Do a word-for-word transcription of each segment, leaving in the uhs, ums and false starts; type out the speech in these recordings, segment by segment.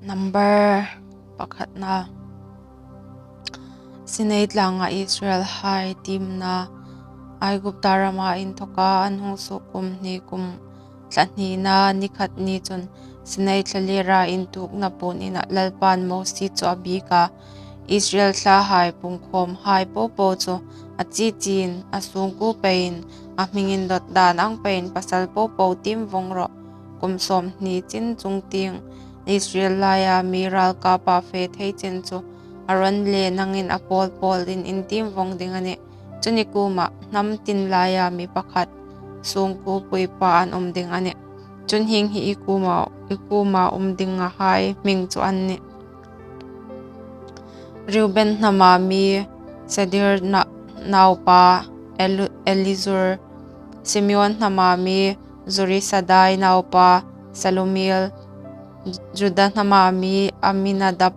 Number pakhatna. Sinai tlanga Israelhai tiemna. Aigupta rama inthoka an hung suok kum hni kum thla hnina ni khat ni chun Sinai thlalera intukna puon inah Lalpan Mosie chu a biek a, Israel thlahai pungkhawmhai popo chu a chi chiin a sungkuo peiin a hming indawt dan ang peiin pasal popo tiem vong rawh. Kum sawmhni chin chungtieng Israel laia mi ralkapa fe thei chin chu Aron le nangin a pawl pawlin in tiem vong ding a nih. Chun i kuoma hnam tin laia mi pakhat sungkuo puipa an um ding a nih. Chun hieng hi i kuoma, i kuoma um dingahai hming chu an nih. Reuben hnama mi Sedeur na-, naupa Elu-, Elizur, Simeon hnama mi Zurisadai naupa Selumiel, Juda hnama mi Aminadab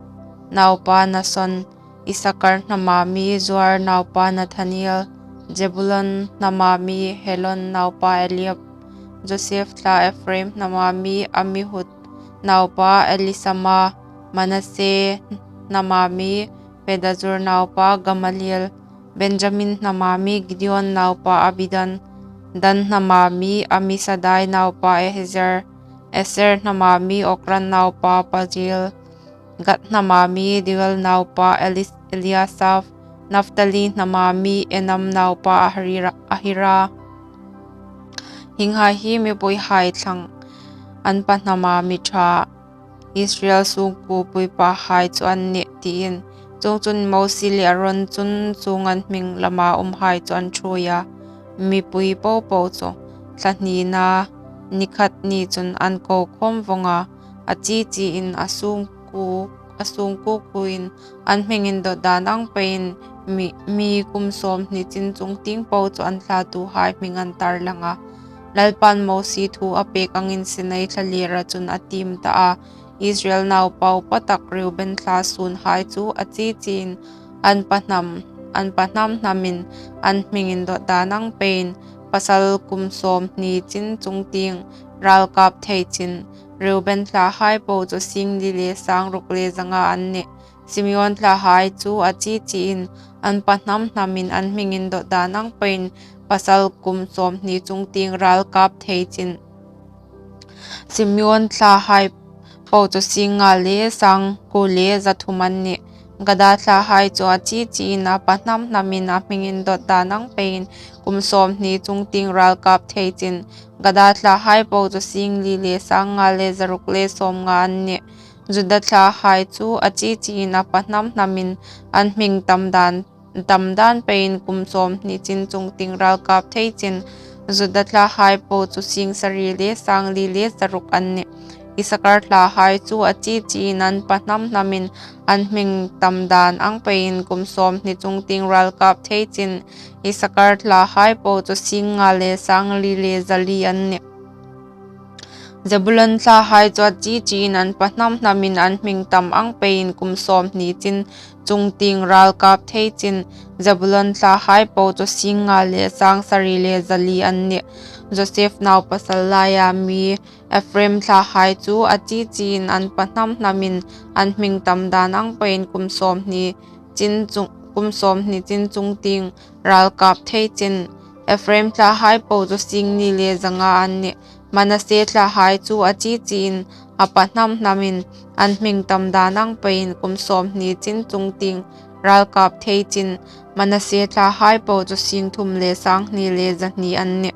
naupa Nason, Isakar hnama mi Zuar naupa Nathaniel, Zebulon hnama mi Helon naupa Eliab, Joseph thla Ephraim hnama mi Amihud naupa Elisama, Manasseh hnama mi Pedazur naupa Gamaliel, Benjamin hnama mi Gideon naupa Abidan, Dan hnama mi Amisadai naupa Ehezer, Aser hnama mi Okran naupa Pagiel, Gad hnama mi Deuel naupa Elis-, Eliasaph, Naphtali hnama mi Enam naupa Ahira, Ahira. Hienghai hi mipuihai thlang an pa hnama mi ṭha Israel sungkuo puipahai chu an nih, tiin. Chuongchun Mosie le Aron chun chuong an hming lama umhai chu an ṭhuoi a, mipui popo chu thla hnina ni khat ni chun an ko khawm vong a, a chi chiin a sungkuo, a sungkuo kuoin an hming indawt dan ang peiin mi, mi kum sawmhni chin chungtieng po chu an thlatuhai hming an tarlang a. Lalpan Mosie thu a pek angin Sinai thlalera chun a tiem ta a, Israel naupa upa tak Reuben thla sunhai chu a chi chiin an pa hnam, an pa hnam hnamin an hming indawt dan ang peiin pasal kum sawmhni chin chungtieng ralkap thei chin, Reuben thlahai po chu sing li le sang ruk le zanga an nih. Simeon thlahai chu a chi chiin an pa hnam hnamin an hming indawt dan ang peiin pasal kum sawmhni chungtieng ralkap thei chin, Simeon thlahai po chu sing nga le sang kuo le za thum an nih. Gada thlahai chu a chi chiin a pa hnam hnamin a hming indawt dan ang peiin kum sawmhni chungtieng ralkap thei chin, Gada thlahai po chu sing li le sang nga le za ruk le sawmnga an nih. Juda thlahai chu a chi chiin a pa hnam hnamin an hming tam dan, tam dan peiin kum sawmhni chin chungtieng ralkap thei chin, Juda thlahai po chu sing sari le sang li le za ruk an nih. Isakar thlahai chu a chi chiin an pa hnam hnamin an hming tam dan ang peiin kum sawmhni chungtieng ralkap thei chin, Isakar thlahai po chu sing nga le sang li le za li an nih. Zebulon thlahai chu a chi chiin an pa hnam hnamin an hming tam ang peiin kum sawmhni chin chungtieng ralkap thei chin, Zebulon thlahai po chu sing nga le sang sari le za li an nih. Joseph naupasal laia mi Ephraim thlahai chu a chi chiin an pa hnam hnamin an hming tam dan ang peiin kum sawmhni chin chung, kum sawmhni chin chungtieng ralkap thei chin, Ephraim thlahai po chu sing ni le zanga an nih. Manasseh thlahai chu a chi chiin a pa hnam hnamin an hming tam dan ang peiin kum sawmhni chin chungtieng ralkap thei chin, Manasseh thlahai po chu sing thum le sang hni le za hni an nih.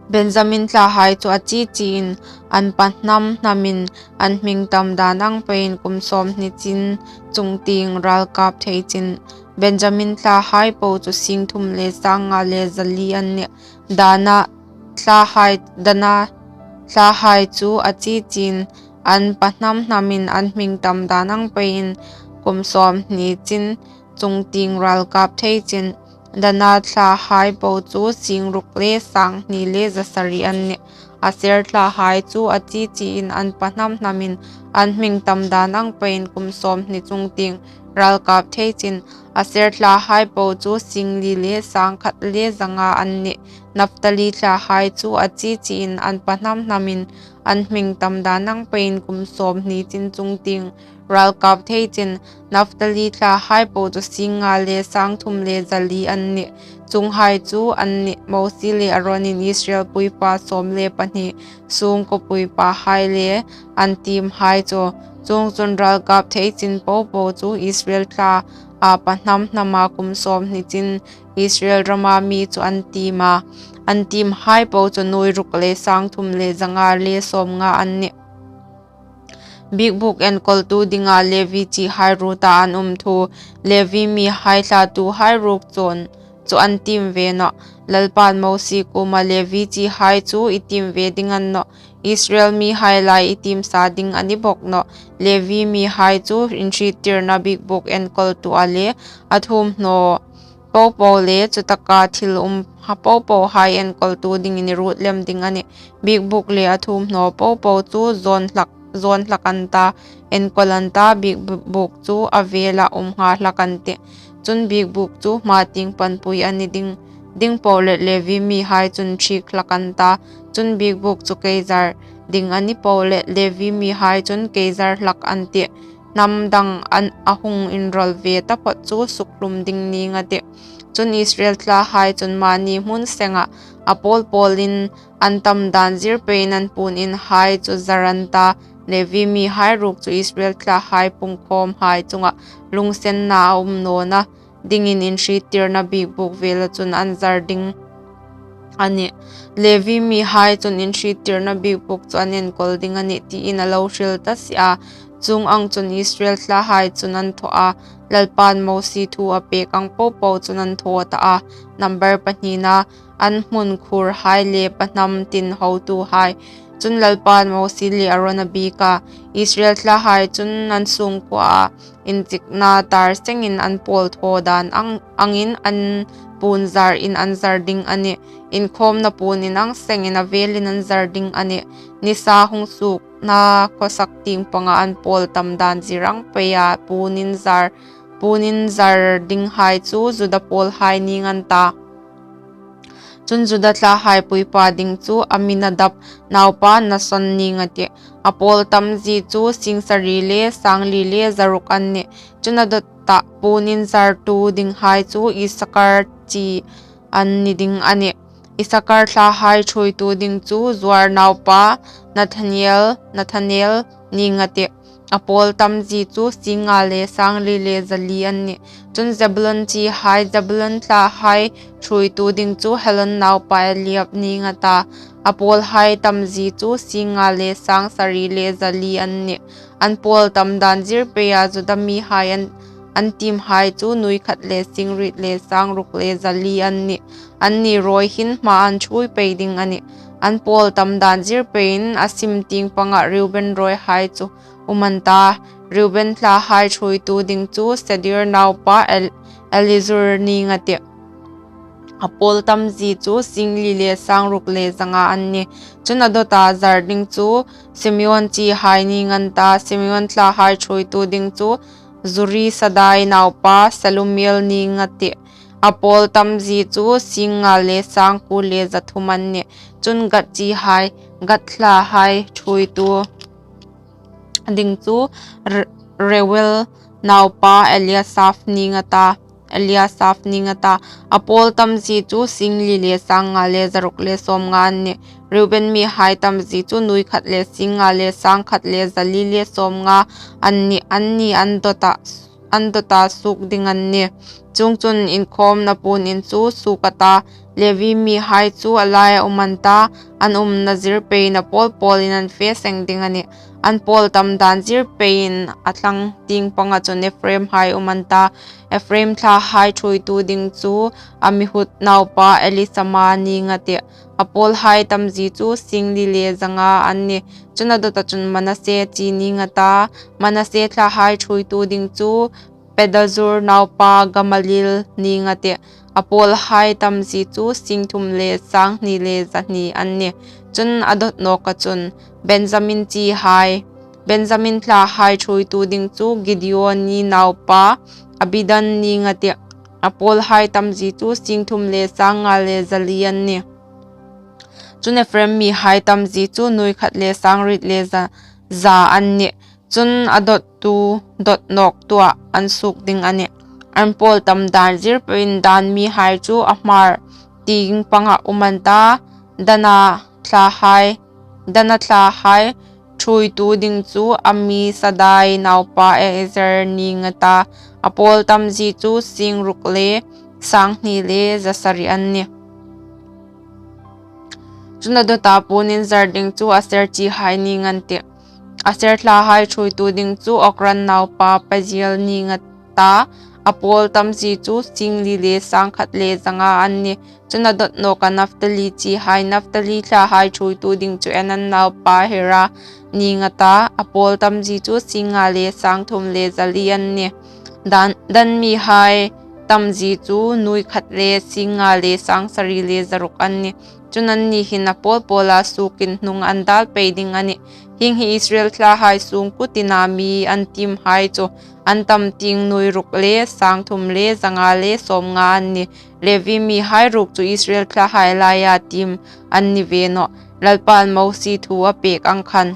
Benjamin thlahai chu a chi chiin an pa hnam hnamin an hming tam dan ang peiin kum sawmhni chin chungtieng ralkap thei chin, Benjamin thlahai po chu sing thum le sang nga le za li an nih. Dana thlahai, Dana thlahai chu a chi chiin an pa hnam hnamin an hming tam dan ang peiin kum sawmhni chin chungtieng ralkap thei chin, Dana thlahai po chu sing ruk le sang hni le za sari an nih. Aser thlahai chu a chi chiin an pa hnam hnamin an hming tam dan ang peiin kum sawmhni chungtieng ralkap thei chin, Aser thlahai po chu singli le sangkhat le zanga an nih. Naphtali thlahai chu a chi chiin an pa hnam hnamin an hming tam dan ang peiin kum sawmhni chin chungtieng ralkap thei chin. Naphtali thlahai po chu singnga le sangthum le zali an nih. Chuonghai chu an nih, Mosie le Aronin Israel puipa sawm le pahni sungkuo puipahai le an teamhai chu. Chuongchun ralkap thei chin popo chu Israel thlaa pa hnam hnama kum sawmhni chin Israel rama mi chu an team a. An teamhai po chu nuoi ruk le sangthum le zanga le sawmnga an nih. Bikbuk enkawltu dinga Levi chihai ruota an um thu. Levi mihai thlatuhai ruok chun chu an team ve nawh. Lalpan Mosie kuoma, Levi chihai chu i team ve ding a ni nawh. Israel mihai lai i team sa ding a ni bawk nawh. Levi mihai chu inhriettirna bikbuk enkawltu a le a thuomhnaw popo le chutaka thil um popohai enkawltu dingin i ruot lem ding a nih. Bikbuk le a thuomhnaw popo chu zawn hlak, zawn hlak an ta, enkawl an ta, bikbuk chu a vela um nghal hlak an tih. Chun bikbuk chu hmatieng panpui a ni ding, ding po le Levi mihai chun ṭhiek hlak an ta. Chun bikbuk chu keizar ding a ni po le Levi mihai chun keizar hlak an tih. Hnam dang an a hung inrawl ve taphawt chu sukhlum ding ning a tih. Chun Israel thlahai chun mani hmun senga a pawl pawlin an tam dan zir peiin an puon inhai chu zar an ta. Levi mihai ruok chu Israel thlahai pungkhawmhai chunga lungsenna a um nawna dingin inhriettirna bikbuk vela chun an zar ding a nih. Levi mihai chun inhriettirna bikbuk chu an enkawl ding a nih, tiin a lo hril ta si a. Chuong ang chun Israel thlahai chun an thaw a. Lalpan Mosie thu a pek ang popo chun an thaw ta a. Number pahnina, an hmun khurhai le pa hnam tin hotuhai. Chun Lalpan Mosie le Aron a biek a, Israel thlahai chun an sungkuoa inchikna tar sengin an pawl thaw dan ang, angin an puon zarin an zar ding a nih. Inkhawmna puon in ang sengin a velin an zar ding a nih. Nisa hung suokna khawsak tieng panga an pawl tam dan zir ang peia puon in zar, puon in zar dinghai chu Juda pawlhai ning an ta. Chun Juda thlahai puipa ding chu Aminadab naupa Nason ning a tih. A pawl tamzie chu sing sari le sangli le zaruk an nih. Chun a dawta puon in zartu dinghai chu Isakar chi an ni ding a nih. Isakar thlahai ṭhuoitu ding chu Zuar naupa Nathaniel, Nathaniel ning a tih. A pawl tamzie chu singnga le sangli le zali an nih. Chun Zebulun chihai, Zebulun thlahai ṭhuoitu ding chu Helon naupa Eliab ning a ta. A pawlhai tamzie chu singnga le sangsari le zali an nih. An pawl tam dan zir peia Juda mihai an, an teamhai chu nuoi khat le singriet le sangruk le zali an nih. Anni rawi hin hma an ṭhuoi pei ding a nih. An pawl tam dan zir peiin a sim tieng panga Reuben rawihai chu um an ta. Reuben thlahai ṭhuoitu ding chu Sediur naupa El-, Elizur ning a tih. A pawl tamzie chu singli le sangruk le zanga an nih. Chun a dawta zar ding chu Simeon chihai ning an ta. Simeon thlahai ṭhuoitu ding chu Zurisadai naupa Selumiel ning a tih. A pawl tamzie chu singnga le sangkuo le zathum an nih. Chun Gad chihai, Gad thlahai ṭhuoitu ding chu Re-, Reuel naupa Eliasaph ning a ta, Eliasaph ning a ta. A pawl tamzie chu singli le sangnga le zaruk le sawmnga an nih. Reuben mihai tamzie chu nuoi khat le singnga le sangkhat le zali le sawmnga an nih. Anni an dawta, an dawta suok ding an nih. Chuongchun inkhawmna puon in chu suok a ta. Levi mihai chu a laia um an ta, an umna zir peiin a pawl pawlin an fe seng ding a nih. An pawl tam dan zir peiin a thlang tieng panga chun Ephraimhai um an ta. Ephraim thlahai ṭhuoitu ding chu Amihud naupa Elisama ning a tih. A pawlhai tamzie chu singli le zanga an nih. Chun a dawta chun Manasse chi ning a ta. Manasse thlahai ṭhuoitu ding chu Pedazur naupa Gamaliel ning a tih. A pawlhai tamzie chu singthum le sanghni le zahni an nih. Chun a dawt nawka chun Benjamin chihai, Benjamin thlahai ṭhuoitu ding chu Gideoni naupa Abidan ning a tih. A pawlhai tamzie chu sing thum le sang nga le za li an nih. Chun Ephraim mihai tamzie chu nuoi khat le sang riet le za, za an nih. Chun a dottu, dot nawktuah an suok ding a nih. An pawl tam dan zir peiin Dan mihai chu a hmar tieng panga um an ta, Dana thlahai, Dana thlahai ṭhuoitu ding chu Amisadai naupa Eliezer ning a ta, a pawl tamzie chu sing ruk le sang hni le za sari an nih. Chun a dawta puon inzar ding chu Aser chihai ning an tih. Aser thlahai ṭhuoitu ding chu Okran naupa Pagiel ning a ta, a pawl tamzie chu sing li le sang khat le za nga an nih. Chun a dot nawka Naphtali chihai, Naphtali thlahai ṭhuoitu ding chu Enan naupa Ahira ning a ta, a pawl tamzie chu sing nga le sang thum le za li an nih. Dan, Dan mihai tamzie chu nuoi khat le sing nga le sang sari le za ruk an nih. Chun anni hin a pawl pawla suokin hnung an dal pei ding a nih. Hieng hi Israel thlahai sungkuo tina mi an tiemhai chu an tam tieng nuoi ruk le sang thum le za nga le sawm nga an nih. Levi mihai ruok chu Israel thlahai laia tiem an ni ve nawh, Lalpan Mosie thu a pek ang khan.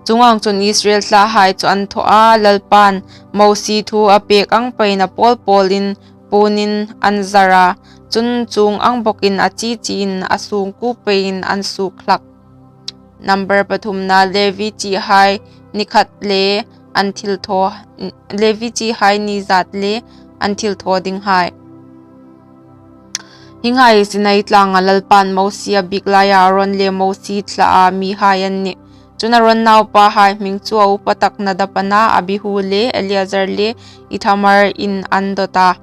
Chuong ang chun Israel thlahai chu an thaw a, Lalpan Mosie thu a pek ang peiin a pawl pawlin puon in an zar a, chun chuong ang bawkin a chi chiin a sungkuo peiin an suok hlak. Number pathumna, Levi chihai ni khat le an thil thaw, Levi chihai ni zat le an thil thaw dinghai. Hienghai Sinai tlanga Lalpan Mosie a biek laia Aron le Mosie thlaa mihai an nih. Chun Aron naupahai hming chu a upa tak Nadab a na, Abihu le Eleazar le Ithamar in an dawt a,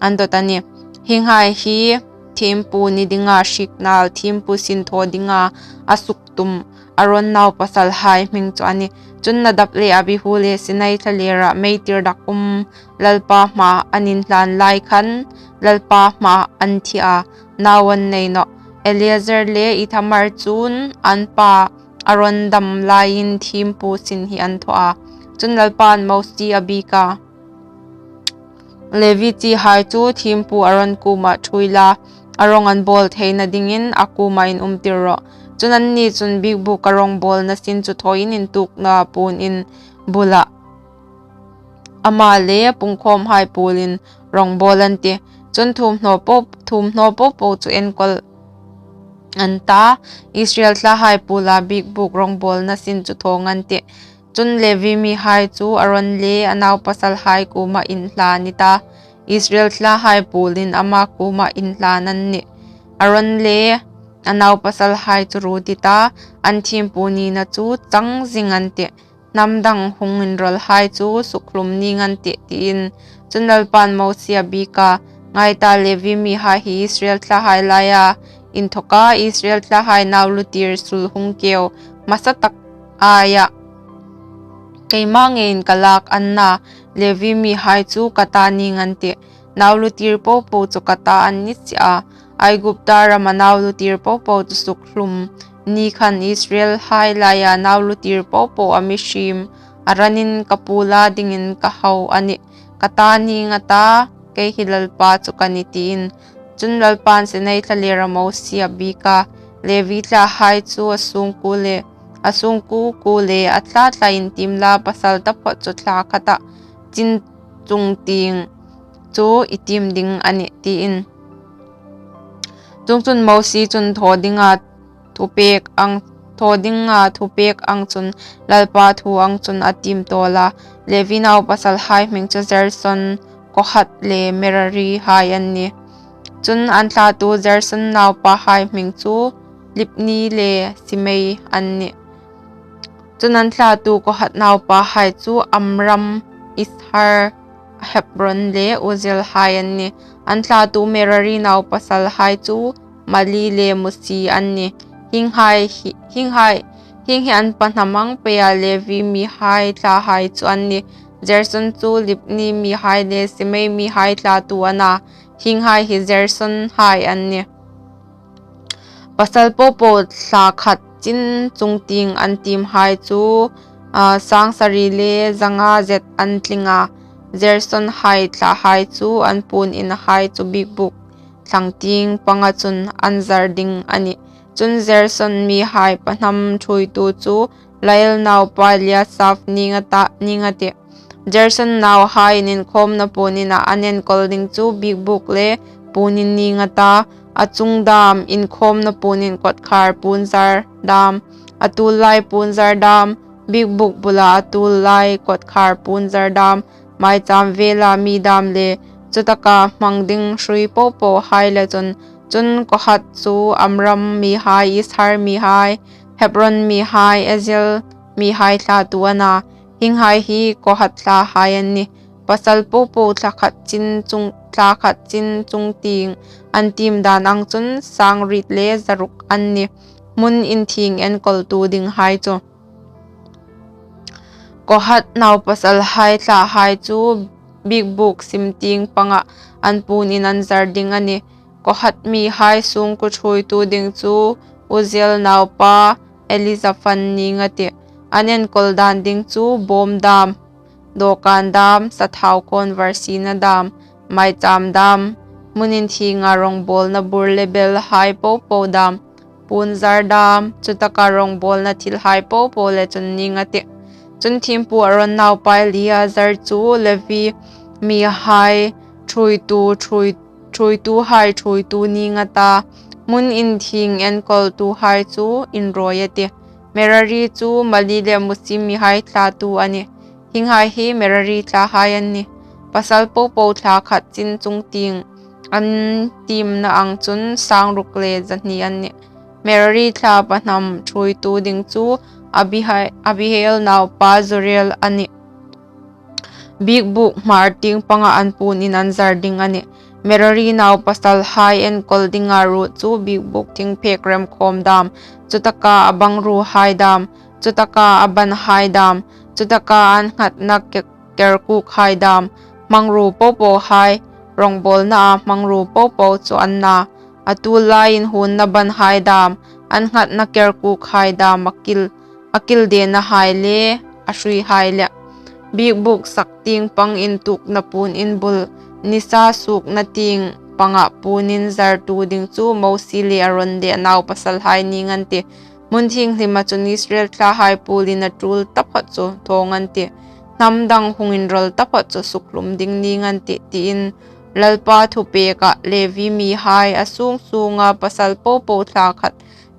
an dawt a nih. Hienghai hi thiempu ni dinga hriek nal, thiempu sin thaw dinga a suktum Aron naupasalhai hming chu a nih. Chun Nadab le Abihu le Sinai thlalera meitir dak um Lalpa hmaa an inhlan lai khan Lalpa hmaa an thi a, nau an nei nawh. Eleazar le Ithamar chun an pa Aron dam laiin thiempu sin hi an thaw a. Chun Lalpan Mosie a biek a, Levi chihai chu thiempu Aron kuoma ṭhuoi la, a rawng an bawl theina dingin a kuoma inumtir rawh. Chun anni chun biekbuk a rawng bawlna sin chu thawin intukna puon in bula ama le pungkhawmhai puolin rawng bawl an tih. Chun thuomhnaw po, thuomhnaw po po chu enkawl an ta, Israel thlahai puola biekbuk rawng bawlna sin chu thawng an tih. Chun Levi mihai chu Aron le a naupasalhai kuoma inhlan i ta, Israel thlahai puolin ama kuoma inhlan an nih. Aron le a naupasalhai chu ruot i ta, an thiempu nina chu chang zing an tih. Hnam dang hung inrawlhai chu sukhlum ning an tih, tiin. Chun Lalpan Mosie a biek a, ngai ta, Levi mihai hi Israel thlahai laia inthoka Israel thlahai nau lutir sul hung keu hmasa tak aia keima ngeiin ka lak an na, Levi mihai chu ka ta ning an tih. Nau lutir po po chu ka ta an ni si a, Aigupta rama nau lutir po po chu sukhlum ni khan Israelhai laia nau lutir po po a mihriem a ranin ka puola dingin ka hau a nih. Ka ta ning a ta, kei hi Lalpa chu ka nih, tiin. Chun Lalpan Sinai thlalera Mosie a biek a, Levi thlahai chu a sungkuo le, a sungkuo kuo le a thla thla intiem la, pasal taphawt chu thla khata chin chungtieng chu i tiem ding a nih, tiin. Chuongchun Mosie chun thaw dinga thupek ang, thaw dinga thupek ang chun Lalpa thu ang chun a tiem tawl a. Levi naupasalhai hming chu Gerson, Kohat le Merari hai an nih. Chun an thlatu Gerson naupahai hming chu Libni le Simei an nih. Chun an thlatu Kohat naupahai chu Amram, Izhar, Hebron le Uzziel hai an nih. An thlatu Merari naupasalhai chu Mahli le Musi an nih. Hienghai hi, hienghai, hieng hi an pa hnam ang peia Levi mihai thlahai chu an nih. Gerson chu Libni mihai le Simei mihai thlatu a na. Hienghai hi Gerson hai an nih. Pasal po po thla khat chin chungtieng an tiemhai chu, a, sang sari le za nga zet an tling a. Gerson hai thlahai chu an puon inahai chu biekbûk thlang tieng panga chun an zar ding a nih. Chun Gerson mihai pahnam ṭhuoitu chu Lael naupa Eliasaph ning a ta, ning a tih. Gerson nauhaiin inkhâwmna puon inah an enkawl ding chu biekbûk le puon in ning a ta, a chung dâm, inkhâwmna puon in kawtkhâr puonzar dâm, a tuollai puonzar dâm, biekbûk bula a tuollai kawtkhâr puonzar dâm, maichâm vêla mi dâm le chutaka hmang ding hrui po pohai le chun. Chun Kohat chu Amram mihai, Izhar mihai, Hebron mihai, Uziel mihai thlatu a na. Hienghai hi Kohat thlahai an nih. Pasal po po thla khat chin chung, thla khat chin chung tieng an tiem dân ang chun sâng riet le za ruk an nih. Hmun inthieng enkawltu dinghai chu. Kohat naupasalhai thlahai chu biekbûk sim tieng panga an puon in an zar ding a nih. Kohat mihai sûngkuo ṭhuoitu ding chu Uziel naupa Elizaphan ning a tih. An enkawl dân ding chu bâwm dâm, dawkân dâm, sathau khawnvar siena dâm, maichâm dâm, hmun inthienga rawngbâwlna bur le belhai po po dâm, puonzar dâm, chutaka rawngbâwlna thilhai po po le chun ning a tih. Chun thiempu Aron naupa Eleazar chu Levi mihai ṭhuoitu, ṭhuoi-, ṭhuoituhai ṭhuoitu ning a ta, hmun inthieng enkawltuhai chu inrawi a tih. Merari chu Mahli le Musi mihai thlatu a nih. Hienghai hi Merari thlahai an nih. Pasal po po thla khat chin chung tieng an tiemna ang chun sâng ruk le za hni an nih. Merari thla pahnam ṭhuoitu ding chu Abihai-, Abihail naupa Zuriel a nih. Biekbûk hmar tieng panga an puon in an zar ding a nih. Merari naupasalhai enkawl dinga ruot chu biekbûk thingphêk remkhâwm dâm, chutaka a bangruhai dâm, chutaka a banhai dâm, chutaka an nghatna ke-, kerkuokhai dâm, hmangruo po pohai, rawngbâwlnaa hmangruo po po chu an na. A tuollai inhuonna banhai dâm, an nghatna kerkuokhai dâm, a kil, a kildenahai le a hruihai le. Biekbûk sak tieng pang intuokna puon in bul, nisa suokna tieng panga puon in zartu ding chu Mosie le Aron le a naupasalhai ning an tih. Hmun thienghlima chun Israel thlahai puolin a tul taphawt chu thâwng an tih. Hnam dang hung inrawl taphawt chu sukhlum ding ning an tih, tiin Lalpa thupêka Levi mihai a sûng sûnga pasal po po thla khat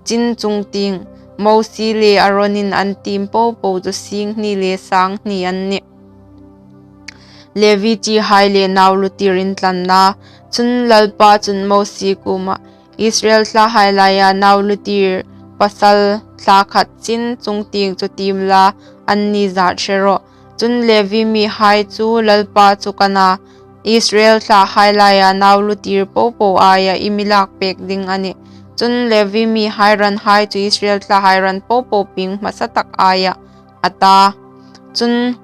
chin chung tieng Mosie le Aronin an tiem po po chu sîng hni le sâng hni an nih. Levi chihai le nau lutir intlanna. Chun Lalpa chun Mosie kuomah, Israel thlahai laia nau lutir pasal thla khat chin chung tieng chu tiem la, anni zât hre rawh. Chun Levi mihai chu Lalpa chu ka na, Israel thlahai laia nau lutir po po aia i mi lâk pêk ding a nih. Chun Levi mihai ranhai chu Israel thlahai ran po po pieng hmasa tak aia a ta. Chun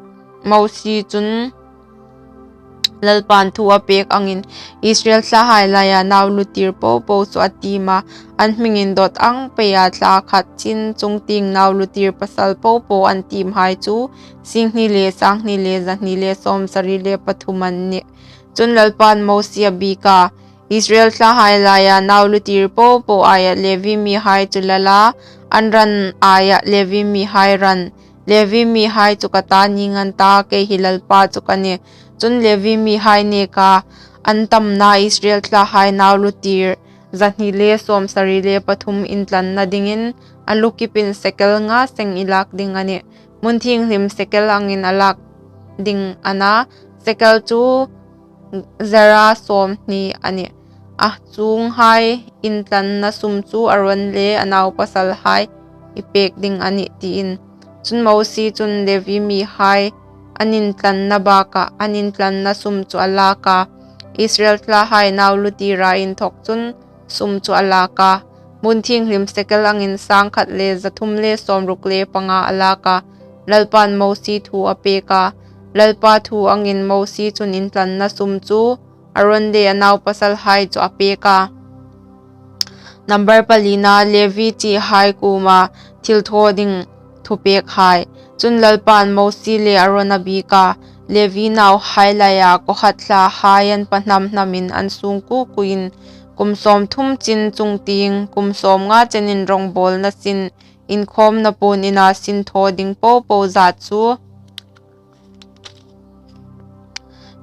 Mosie chun Lalpan thu a pêk angin Israel thlahai laia nau lutir po po chu a tiem a, an hming indawt ang peia thla khat chin chung tieng nau lutir pasal po po an tiemhai chu sîng hni le sâng hni le za hni le sâwmsari le pathum an nih. Chun Lalpan Mosie a biek a, Israel thlahai laia nau lutir po po aia Levi mihai chu la la, an ran aia Levi mihai ran, Levi mihai chu ka ta ning an ta, kei hi Lalpa chu ka nih. Chun Levi mihai nêka an tamna Israel thlahai nau lutir za hni le sâwmsari le pathum intlanna dingin a lu kipin sekel nga seng i lâk ding a nih. Hmun thienghlim sekel angin a lâk ding a na, sekel chu gera sâwmhni a nih. A chuonghai intlanna sum chu Aron le a naupasalhai i pêk ding a nih, tiin. Chun Mosie chun Levi mihai an intlanna bâka an intlanna sum chu a lâk a, Israel thlahai nau lutira inthawk chun sum chu a lâk a, hmun thienghlim sekel angin sâng khat le za thum le sâwmruk le panga a lâk a, Lalpan Mosie thu a pêk a. Lalpa thu angin Mosie chun intlanna sum chu Aron le a naupasalhai chu a pêk a. Number palina, Levi chihai kuoma thilthaw ding thupêkhai. Chun Lalpan Mosie le Aron a biek a, Levi nauhai laia Kohat thlahai an pahnam hnamin an sungkuo kuoin kum sawmthum chin chungtieng kum sawmnga chenin rongbawlna sin inkhawmna puon ina sin thaw ding popo zat chu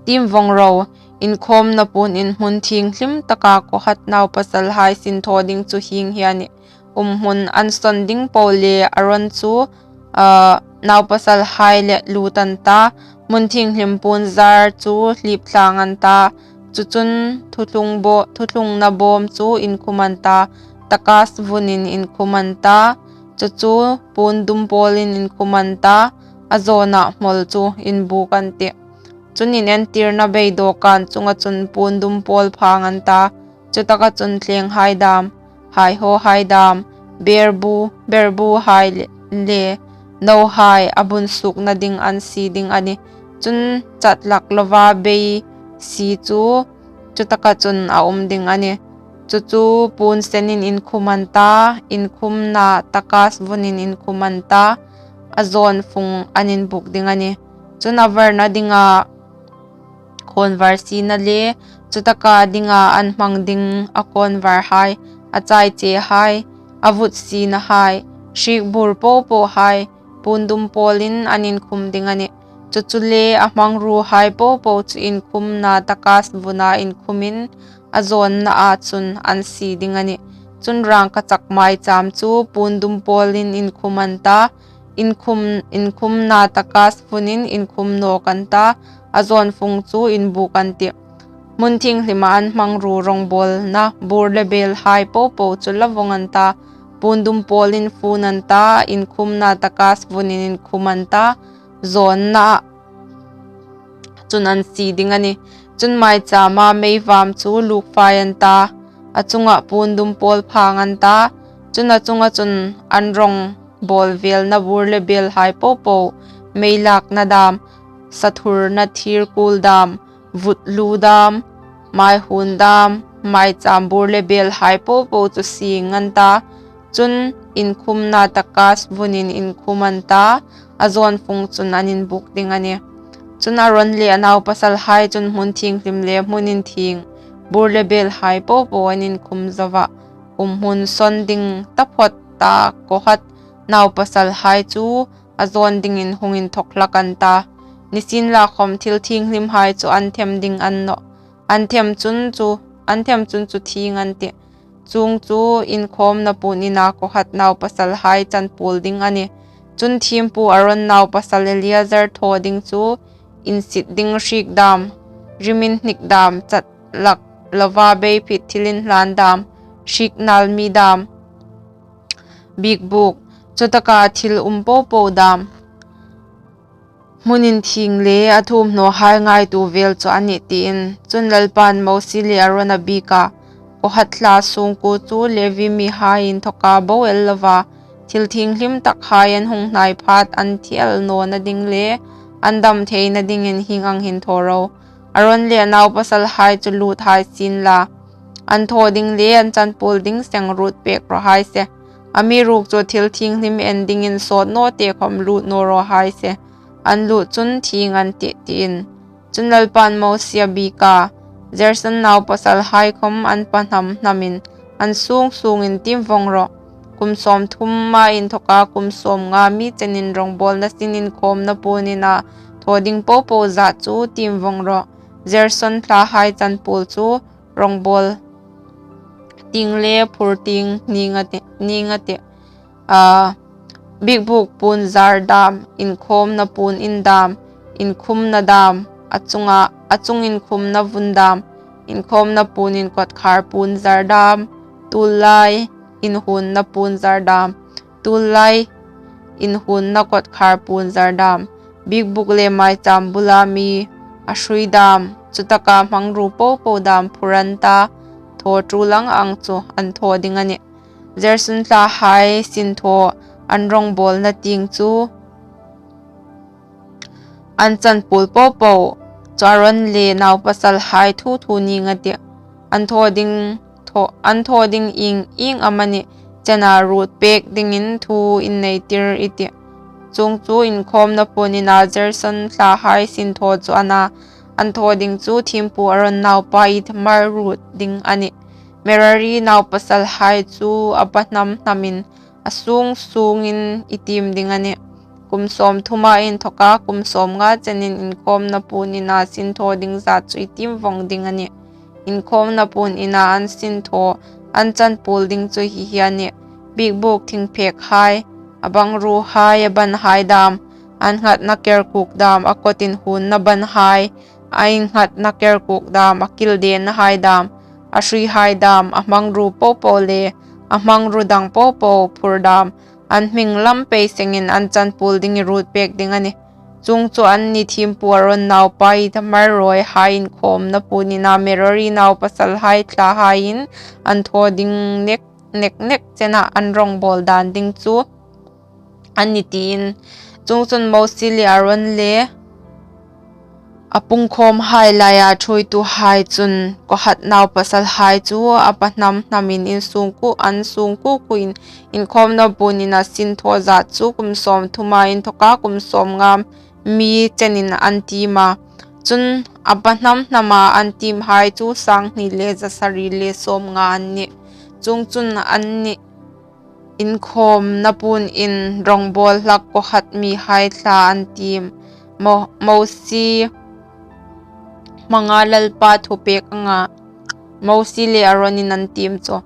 tiem vawng ro. Inkhawmna puon in hmun thienghlim taka Kohat naupasalhai sin thaw ding chu hieng hi a nih. Umhmun an sawn ding po le Aron chu, a, naupasalhai le lut an ta. Hmun thienghlim puon zar chu hlip thlang an ta. Chu chun thuthlung bo-, thuthlungna bawm chu inkhum an ta. Takas vunin inkhum an ta. Chu chu puon dum pawlin inkhum an ta. A zawna hmawl chu inbuk an tih. Chun inentirna beidawkan chunga chun puon dum pawl phang an ta. Chutaka chun thlenghai dam, haihawhai dam, berbu, berbuhai le, le nohai a bun sukna ding an sie ding a nih. Chun chat lak lova bei sie chu chutaka chun a um ding a nih. Chu chu puon senin inkhum an ta, inkhumna takas vunin inkhum an ta, a zawn fung an inbuk ding a nih. Chun a varna dinga khawnvar siena le, chutaka dinga an hmang ding a khawnvarhai, a chaichehai, a vut sienahai, hriek bur popohai, puon dum pawlin an inkhum ding a nih. Chu chu le a hmangruohai popo chu inkhumna takas vuna inkhumin a zawnnaa chun an sie ding a nih. Chun rangkachak maicham chu puon dum pawlin inkhum an ta, inkhum, inkhumna takas vunin inkhum nawk an ta, a zawn fung chu inbuk an tih. Hmun thienghlima an hmangruo rongbawlna bur le belhai popo chu la vawng an ta, puon dum pawlin fun an ta, inkhumna takas vunin inkhum an ta, zawnnaa chun an sie ding a nih. Chun maichama meivam chu lukfai an ta, a chunga puon dum pawl phang an ta, chun a chunga chun an rongbawl velna bur le belhai popo, mei lakna dam, sathurna thir kul dam, vut lu dam, maihun dam, maicham bur le belhai popo chu sie an ta, chun inkhumna takas vunin inkhum an ta, a zawn fung chun an inbuk ding a nih. Chun Aron le a naupasalhai chun hmun thienghlim le hmun inthieng, bur le belhai popo an inkhum zo a, umhmun sawn ding taphawt ta Kohat naupasalhai chu a zawn dingin hung inthawk hlak an ta. Nisienlakhawm thil thienghlimhai chu an them ding a ni nawh. An them chun chu, an them chun chu thieng an tih. Chuong chu inkhawmna puon ina Kohat naupasalhai chanpuol ding a nih. Chun thiempu Aron naupasal Eleazar thaw ding chu insit ding hriek dam, rim inhnik dam, chat lak lova beiphit thil inhlan dam, hriek nal mi dam, biekbuk, chutaka thil um popo dam, hmun inthieng le a thuomhnawhai ngaituo vel chu a nih, tiin. Chun Lalpan Mosie le Aron a biek a, Kohat thla sungkuo chu Levi mihai inthawka bo el lova, thil thienghlim takhai an hung hnai phat an thi el nawna ding le an dam theina dingin hieng ang hin thaw ro. Aron le a naupasalhai chu lut hai sien la, an thaw ding le an chanpuol ding seng ruot pek raw hai se. Amiruokchu thil thienghlim en dingin sawt naw te khawm lut naw raw hai se. An lut chun thieng an tih, tiin. Chun Lalpan Mosie a biek a, Gerson naupasalhai khawm an pahnam hnamin an sung sungin tiem vawng rawh. Kum sawmthuma inthawka kum sawmnga mi chenin rongbawlna sin inkhawmna puon ina thaw ding popo zat chu tiem vawng rawh. Gerson thlahai chanpuol chu rongbawl tieng le phur tieng ning a tih, ning a tih. A, biekbuk puon zar dam, inkhawmna puon in dam, inkhumna dam, a chunga, a chung inkhumna vun dam, inkhawmna puon in kawtkhar puon zar dam, tullai inhunna puon zar dam, tullai inhunna kawtkhar puon zar dam, biekbuk le maicham bula mi a hrui dam, chutaka hmangruo popo dam phur an ta, thaw tul ang ang chu an thaw ding a nih. Gerson thlahai sin thaw an rongbawlna tieng chu an chanpuol popo chu Aron le naupasalhai thu thu ning a tih. An thaw ding, thaw, an thaw ding ieng ieng amanih chena ruot pek dingin thu inneitir i tih. Chuong chu inkhawmna puon ina Gerson thlahai sinthaw chu a na. An thaw ding chu thiempu Aron naupa Ithamar ruot ding a nih. Merari naupasalhai chu a pa hnam hnamin a sung sungin i tiem ding a nih. Kum sawmthuma inthoka kum sawmnga chenin inkhawmna puon ina sinthaw ding zat chu i tiem vawng ding a nih. Inkhawmna puon ina an sinthaw, an chanpuol ding chu hi hi a nih: biekbuk thingphekhai, a bangruhai, a banhai dam, an nghatna kerkuk dam, a kawt inhuonna banhai, a innghatna kerkuk dam, a kildennahai dam, a hruihai dam, a hmangruo po po le a hmangruo dang po po phur dam, an hming lam pei sengin an chanpuol ding i ruot pek ding a nih. Chuong chu anni thiempu Aron naupa Ithamar rawihai inkhawmna puon ina Merari naupasalhai thlahaiin an thaw ding nek nek nek chena an rawngbawl dan ding chu a nih, tiin. Chuongchun Mosie le Aron le a pungkhawmhai laia ṭhuoituhai chun Kohat naupasalhai chu a pa hnam hnamin in sung ku, an sung kukuin inkhawmna puon ina sinthaw zat chu kum sawmthuma inthoka kum sawmnga mi chenin an tiem a. Chun a pa hnam hnama an tiemhai chu sang hni le za sari le sawmnga an nih. Chuongchun anni inkhawmna puon in rawngbawl hlak Kohat mihai thla an tiem, Mo-, Mosie hmanga Lalpa thupek anga Mosie le Aronin an tiem chu.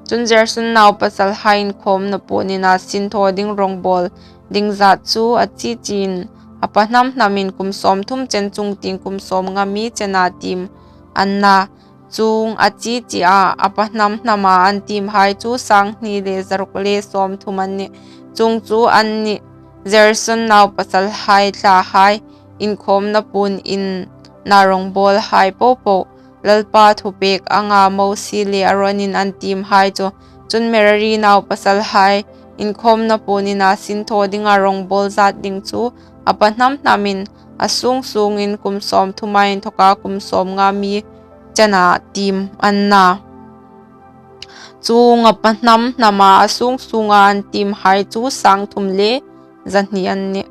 Chun Gerson naupasalhai inkhawmna puon ina sinthaw ding rawngbawl ding zat chu a chi chiin a pa hnam hnamin kum sawmthum chen chungtieng kum sawmnga mi chena tiem an na. Chuong a chi chia a pa hnam hnama an tiemhai chu sang hni le zaruk le sawmthum an nih. Chuong chu anni Gerson naupasalhai thlahai inkhawmna puon ina rawngbawlhai po po, Lalpa thupek anga Mosie le Aronin an tiemhai chu. Chun Merari naupasalhai inkhawmna puon ina sinthaw dinga rawngbawl zat ding chu a pa hnam hnamin a sung sungin kum sawmthuma inthoka kum sawmnga mi chena tiem an na. Chuong a pa hnam hnama a sung sunga an tiemhai chu sang thum le za hni an nih.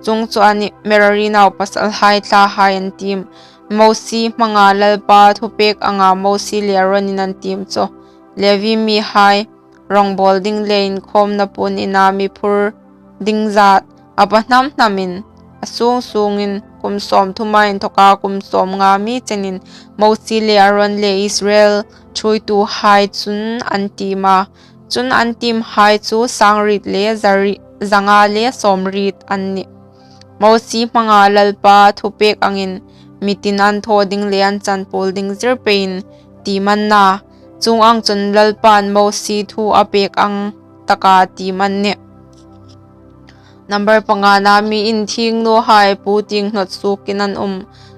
Chuong chu a nih Merari naupasalhai thlahai an tiem, Mosie hmanga Lalpa thupek anga Mosie le Aronin an tiem chu. Levi mihai rawngbawl ding le inkhawmna puon ina mi phur ding zat a pa hnam hnamin a sung sungin kum sawmthuma inthoka kum sawmnga mi chenin Mosie le Aron le Israel ṭhuoituhai chun an tiem a. Chun an tiemhai chu sang riet le zari-, zanga le sawmriet an nih. Mosie hmanga Lalpa thupek angin mi tin an thaw ding le an chanpuol ding zir peiin tiem an na. Chuong ang chun Lalpan Mosie thu a pek ang taka tiem an nih. Number pangana, mi inthieng nawhai pu tieng hnawt suokin an um.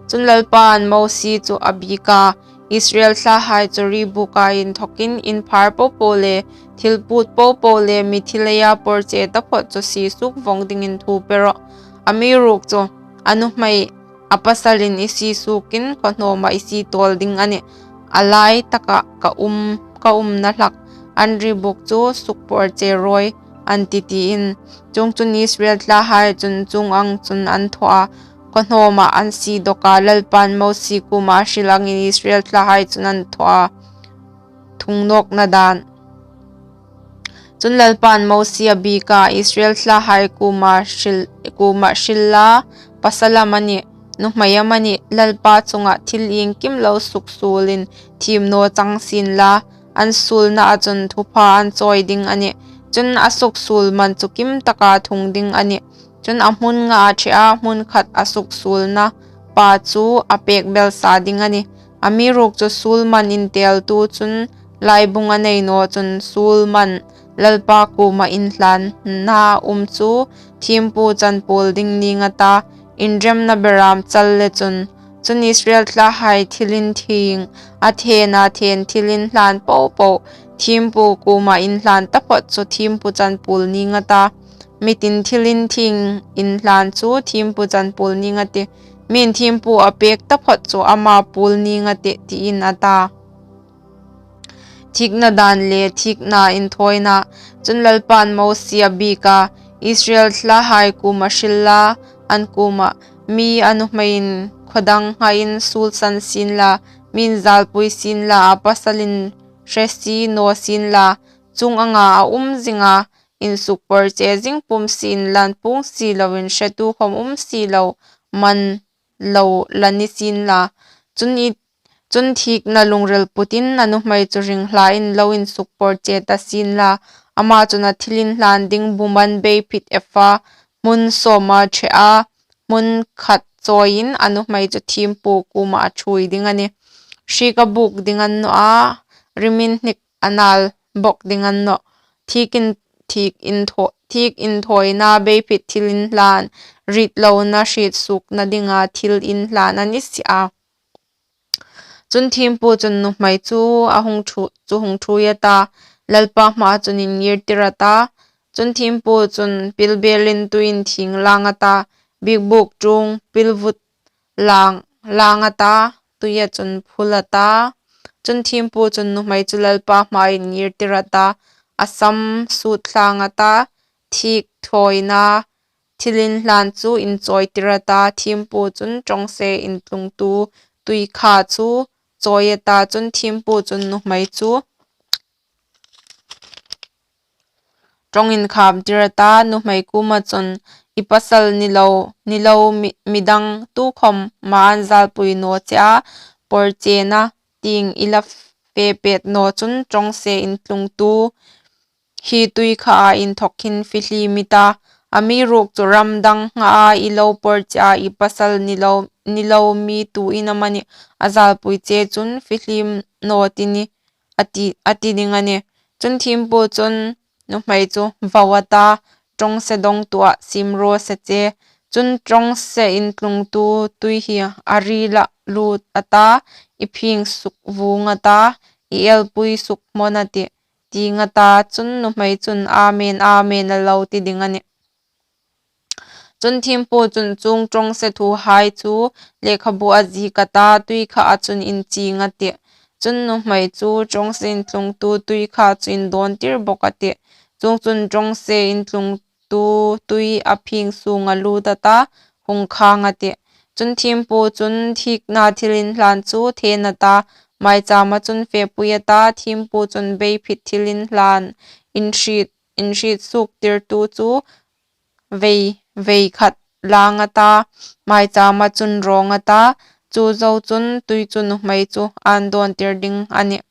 Chun Lalpan Mosie chu a biek a, Israel thlahai chu ri buka inthokin in phar po po le thil put po po le mi thil eia porche taphot chu sie suok vawng dingin thu pe rawh. Amiruokchu a nuhmei a pasalin i sie suokin khaw hnawma i sie tawl ding a nih. A lai taka ka um, ka umna hlak an ri buk chu suk porche rawi an tih, tiin. Chuongchun Israel thlahai chun chuong ang chun an thaw a, khaw hnawma an sie dawk a. Lalpan Mosie kuoma hril angin Israel thlahai chun an thaw a. Thung nawkna dan. Chun Lalpan Mosie a biek a, Israel thlahai kuoma hril, kuoma hril la, pasal amanih, nuhmei amanih, Lalpa chunga thil iengkim lo suksuolin thiem naw chang sien la, an suolnaa chun thupha an chawi ding a nih. Chun a suksuol man chu kim taka thung ding a nih. Chun a hmun ngaa ṭhea hmun khat a suksuolna pa chu a pek belsa ding a nih. Amiruokchu suol man inteltu chun laibung a nei naw chun suol man Lalpa kuoma inhlanna um chu thiempu chanpuol ding ning a ta, inremna beram chal le chun. Chun Israel thlahai thil inthieng, a thena then thil inhlan po po, thiempu kuoma inhlan taphot chu thiempu chanpuol ning a ta. Mi tin thil inthieng inhlan chu thiempu chanpuol ning a tih. Min thiempu a pek taphot chu ama puol ning a tih, tiin a ta. Thikna dan le thikna inthawina. Chun Lalpan Mosie a biek a, Israel thlahai kuoma hril la, an kuomah, mi a nuhmeiin khaw dang nghain suolsan sien la, mi inzalpui sien la, a pasalin hre si naw sien la, chuong anga a um zinga insukpawrche zing pum si inla, puong si loin hretu khawm um si lo man lo la ni sien la. Chun i, chun thikna lungril putin a nuhmei chu ring hlain lo insukpawrche ta sien la. Ama chun a thil inhlan ding bu man beiphit efa hmun sawma ṭhea hmun khat chawiin a nuhmei chu thiempu kuoma a ṭhuoi ding a nih. Hriek a buk ding a ni naw a, riminhnik a nal bok ding a ni naw. Thik in, thik inthaw-, thik inthawina beiphit thil inhlan, ritlona hriet suokna dinga thil inhlan a ni si a. Chun thiempu chun nuhmei chu a hung ṭhu-, chu hung ṭhuoi a ta, Lalpa hmaa chun inngirtir a ta. Chun thiempu chun pilbelin tui inthieng lang a ta, biekbuk ṭuong pilvut lang, lang a ta, tuia chun phul a ta. Chun thiempu chun nuhmei chu Lalpa hmaa inngirtir a ta, a sam sut thlang a ta, thik thawina thil inhlan chu inchawitir a ta, thiempu chun ṭawngse intlungtu tui kha chu chawi a ta, chun thiempu chun nuhmei chu ṭawng inkhamtir a ta, nuhmei kuoma chun, i pasal ni lo, ni lo mi, midang tukhawma an zalpui naw che a, pawrchena tieng i la fe pet naw chun ṭawngse intlungtu hi tui kha a inthawk hin fihlim i ta, amiruokchu ram dang nghaa i lo pawrche a, i pasal ni lo, ni lo mi tuin amanih a zalpui che chun fihlim naw ti nih, a ti, a ti ding a nih. Chun thiempu chun nuhmei chu vau a ta, ṭawngse dawngtuah siem raw se che. Chun ṭawngse intlungtu tui hi a rila lut a ta, i phing suk vung a ta, i elpui suk hmawn a tih, ti ngat a. Chun nuhmei chun, Amen, Amen, a lo ti ding a nih. Chun thiempu chun chuong ṭawngse thuhai chu lekhabu a ziek a ta, tui kha a chun inching a tih. Chun nuhmei chu ṭawngse intlungtu tui kha chu indawntir bok a tih. Chuongchun ṭawngse intlungtu tui a phing sunga lut a ta, hung khang a tih. Chun thiempu chun thikna thil inhlan chu then a ta, maichama chun fepui a ta, thiempu chun beiphit thil inhlan inhriet, inhriet suoktirtu chu vei, vei khat lang a ta, maichama chun rawng a ta, chu zo chun tui chu nuhmei chu an dawntir ding a nih.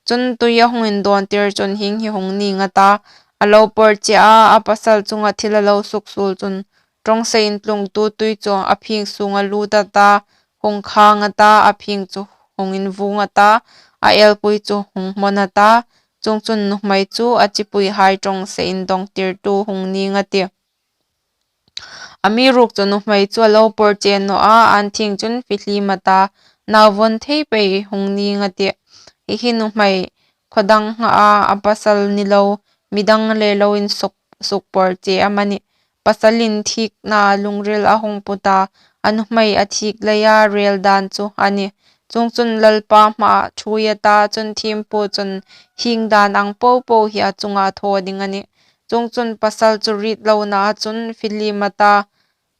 Chun tui a hung indawntir chun hieng hi hung ning a ta, a lo pawrche a, a pasal chunga thil a lo suksuol chun, ṭawngse intlungtu tui chu a phing sunga lut a ta, hung khang a ta, a phing chu hung invung a ta, a elpui chu hung hmawn a ta, chuongchun nuhmei chu a chipuihai ṭawngse indawngtirtu hung ning a tih. Amiruokchu nuhmei chu a lo pawrche naw a, an thieng chun fihlim a ta, nau vawn thei pei hung ning a tih. Hi hi nuhmei khaw dang nghaa a pasal ni lo, midang le lo insuk, sukpawrche amanih. Pasalin thikna lungril a hung put a, a nuhmei a thik leia rel dan chu a nih. Chuongchun Lalpa hmaa ṭhuoi a ta, chun thiempu chun hieng dan ang popo hi a chunga thaw ding a nih. Chuongchun pasal chu ritlona chun fihlim a ta,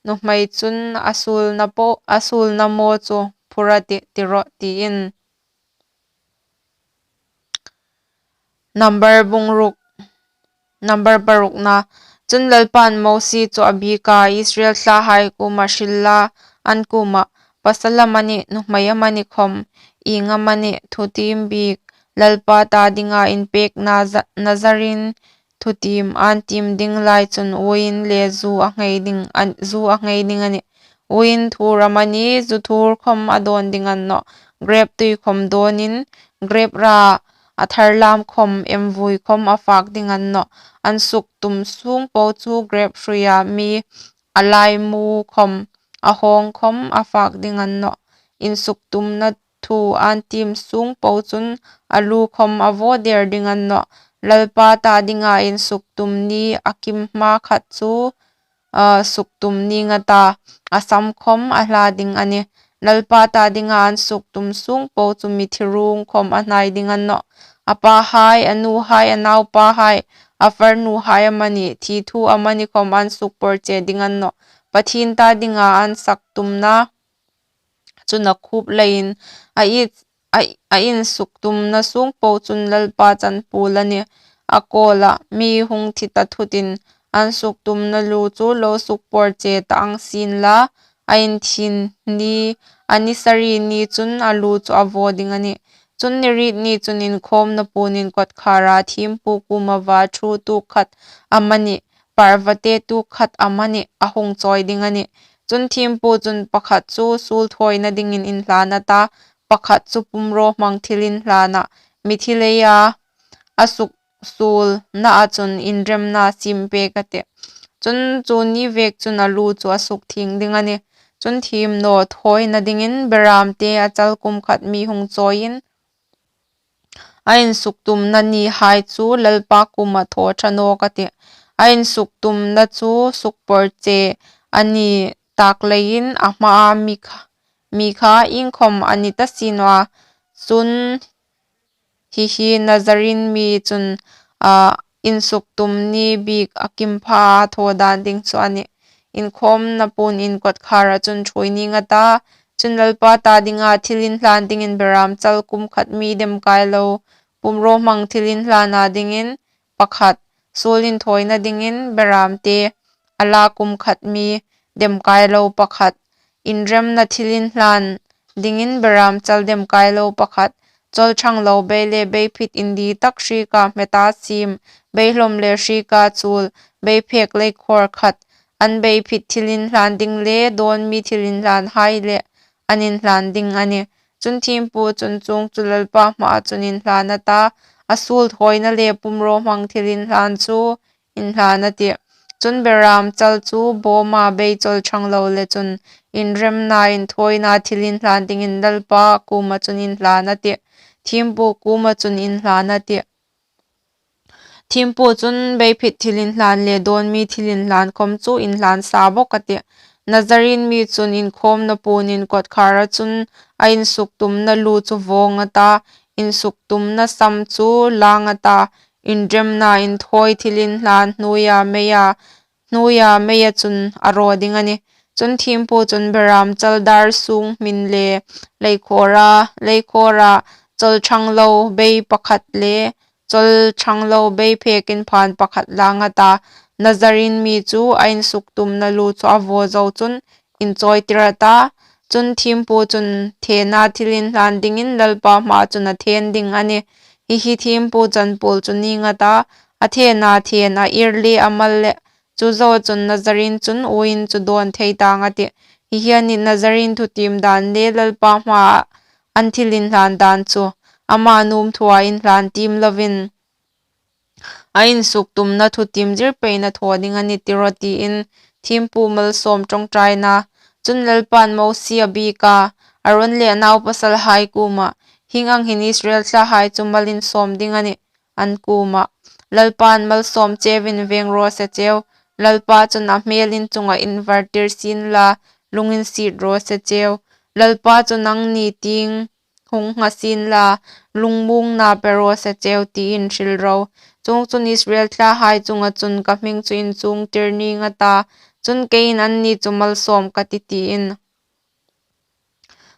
nuhmei chun a suolna po, a suolna maw chu phur a tih, ti rawh, tiin. Number bung ruk, number parukna. Chun Lalpan Mosie chu a biek a, Israel thlahai kuoma hril la, an kuomah, pasal amanih, nuhmei amanih khawm, ieng amanih, thutiem biek, Lalpa ta dinga inpek naza-, nazarin, thutiem an tiem ding lai chun uoin le zu a nghei ding, an, zu a nghei ding a nih. Uoin thur amanih, zu thur khawm a dawn ding a ni nawh. Grep tui khawm dawnin, grep ra a thar lam khawm, em vui khawm a fak ding a ni nawh. An suk tum sung po chu grep hruia mi a laimu khawm, a hawng khawm a fak ding a ni nawh. Insuk tumna thu an tiem sung po chun a lu khawm a vaw der ding a ni nawh. Lalpa ta dinga insuk tum ni a kim hma khat chu, a, suk tum ning a ta, a sam khawm a hla ding a nih. Lalpa ta dinga an suk tum sung po chu mithi rung khawm a hnai ding a ni nawh. A pahai, a nuhai, a naupahai, a farnuhai amanih, thi thu amanih khawm an sukpawrche ding a ni nawh. Pathien ta dinga an sak tumna chun a khup leiin a it, a, a insuktumna sung po chun Lalpa chanpuol a nih. A kawla mi hung thi ta thutin an suktumna lu chu lo sukpawrche ta ang sien la, a inthin ni, a ni sari ni chun a lu chu a vaw ding a nih. Chun ni riet ni chun inkhawmna puon in kawtkhara thiempu kuoma va thu tu khat amanih, parvate tu khat amanih a hung chawi ding a nih. Chun thiempu chun pakhat chu suol thawina dingin inhlan a ta, pakhat chu pumrawhmang thil inhlana, mithi leia a suksuolna a chun inremna siem pek a tih. Chun chu ni vek chun a lu chu a sukthieng ding a nih. Chun thiem naw thawina dingin beramte a chal kum khat mi hung chawiin, a insuktumna nihai chu Lalpa kuoma thaw ṭha nawk a tih. A insuktumna chu sukpawrche a ni tak leiin a hmaa mi kha, mi kha iengkhawm a ni ta si naw a. Chun hi hi Nazarene mi chun, a, insuktum ni bik a kim pha a thaw dan ding chu a nih. Inkhawmna puon in kawtkhara chun ṭhuoi ning a ta. Chun Lalpa ta dinga thil inhlan dingin beram chal kum khat mi demkai lo, pumrawhmang thil inhlana dingin pakhat, suol inthawina dingin beramte a la kum khat mi demkai lo pakhat, inremna thil inhlan dingin beram chal demkai lo pakhat, chawlṭhang lo bei le beiphit indi tak hrieka hmeta siem, beihlawm le hrieka chuol, beiphek leikhawr khat, an beiphit thil inhlan ding le dawn mi thil inhlanhai le an inhlan ding a nih. Chun thiempu chun chuong chu Lalpa hmaa chun inhlan a ta, a suol thawina le pumrawhmang thil inhlan chu inhlan a tih. Chun beram chal chu bawma bei chawlṭhang lo le chun inremna inthawina thil inhlan dingin Lalpa kuoma chun inhlan a tih. Thiempu kuoma chun inhlan a tih. Thiempu chun beiphit thil inhlan le dawn mi thil inhlan khawm chu inhlan sa bawk a tih. Nazarene mi chun inkhawmna puon in kawtkhara chun a insuktumna lu chu vawng a ta, insuktumna sam chu lang a ta, inremna inthawi thil inhlan hnuoia meia, hnuoia meia chun a raw ding a nih. Chun thiempu chun beram chal dar sung hmin le leikhawra, leikhawra chawlṭhang lo bei pakhat le chawlṭhang lo beiphek inphan pakhat lang a ta, Nazarene mi chu a insuktumna lu chu a vaw zo chun inchawitir a ta. Chun thiempu chun thena thil inhlan dingin Lalpa hmaa chun a then ding a nih. Hi hi thiempu chanpuol chu ning a ta, a thena then a ir le a mal le. Chu zo chun Nazarene chun uoin chu dawn thei tang a tih. Hi hi a nih Nazarene thutiem dan le Lalpa hmaa an thil inhlan dan chu. Ama nuom thua inhlan tiem lovin a insuktumna thutiem zir peina thaw ding a ni tiraw, tiin thiempu malsawm ṭawngṭaina. Chun Lalpan Mosie a biek a, Aron le a naupasalhai kuoma, hieng ang hin Israel thlahai chu mal insawm ding a nih, an kuoma. Lalpan malsawm cheu in veng raw se cheu, Lalpa chun a hmel in chunga invartir sien la, lunginsiet raw se cheu. Lalpa chu nangni tieng hung ngha sien la, lungmuongna pe raw se cheu tiin hril ro. Chuongchun Israel thlahai chunga chun ka hming chu inchungtir ning a ta, chun keiin anni chu malsawm ka tih tiin.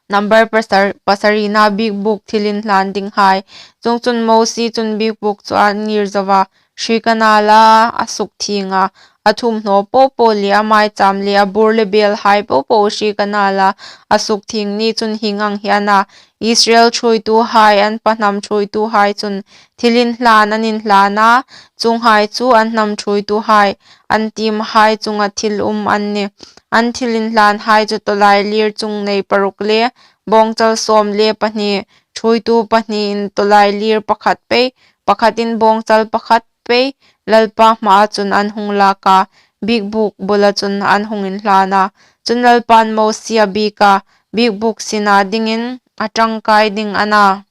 Number pasar-, pasarina, biekbuk thil inhlan dinghai. Chuongchun Mosie chun biekbuk chu a ngir zo a, hriek a na la, a sukthieng a, a thuomhnaw po po le a maicham le a bur le belhai po po hriek a na la, a sukthieng ni chun hieng ang hi a na, Israel ṭhuoituhai, an pa hnam ṭhuoituhai chun thil inhlan an inhlan a, chuonghai chu an hnam ṭhuoituhai, an tiemhai chunga thil um an nih. An thil inhlanhai chu tawlailir chung nei paruk le bawngchal sawm le pahni, ṭhuoitu pahniin tawlailir pakhat pei, pakhatin bawngchal pakhat pei, Lalpa hmaa chun an hung lak a, biekbuk bula chun an hung inhlan a. Chun Lalpan Mosie a biek a, biekbuk sina dingin a ṭangkai ding a na,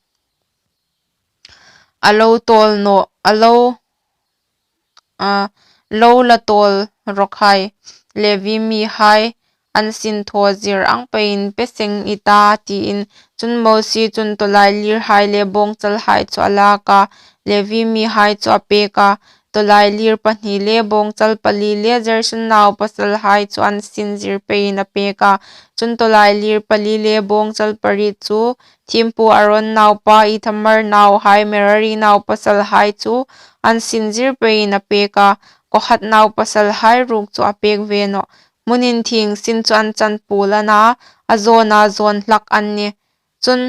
a lo tawl naw, a lo, a lo la tawl rawkhai, Levi mihai, an sinthaw zir ang peiin pe seng i ta, tiin. Chun Mosie chun tawlailirhai le bawngchalhai chu a lak a, Levi mihai chu a pek a, tawlailîr pahni le bâwngchal pali le Gerson naupasalhai chu an sinzir peiin a pêk a. Chun tawlailîr pali le bâwngchal pariet chu thiempu Aron naupa Ithamar nauhai Merari naupasalhai chu an sinzir peiin a pêk a. Kohath naupasalhai ruok chu a pêk ve nawh. Hmun inthieng sin chu an chanpuol a na, a zâwna zâwn hlak an nih. Chun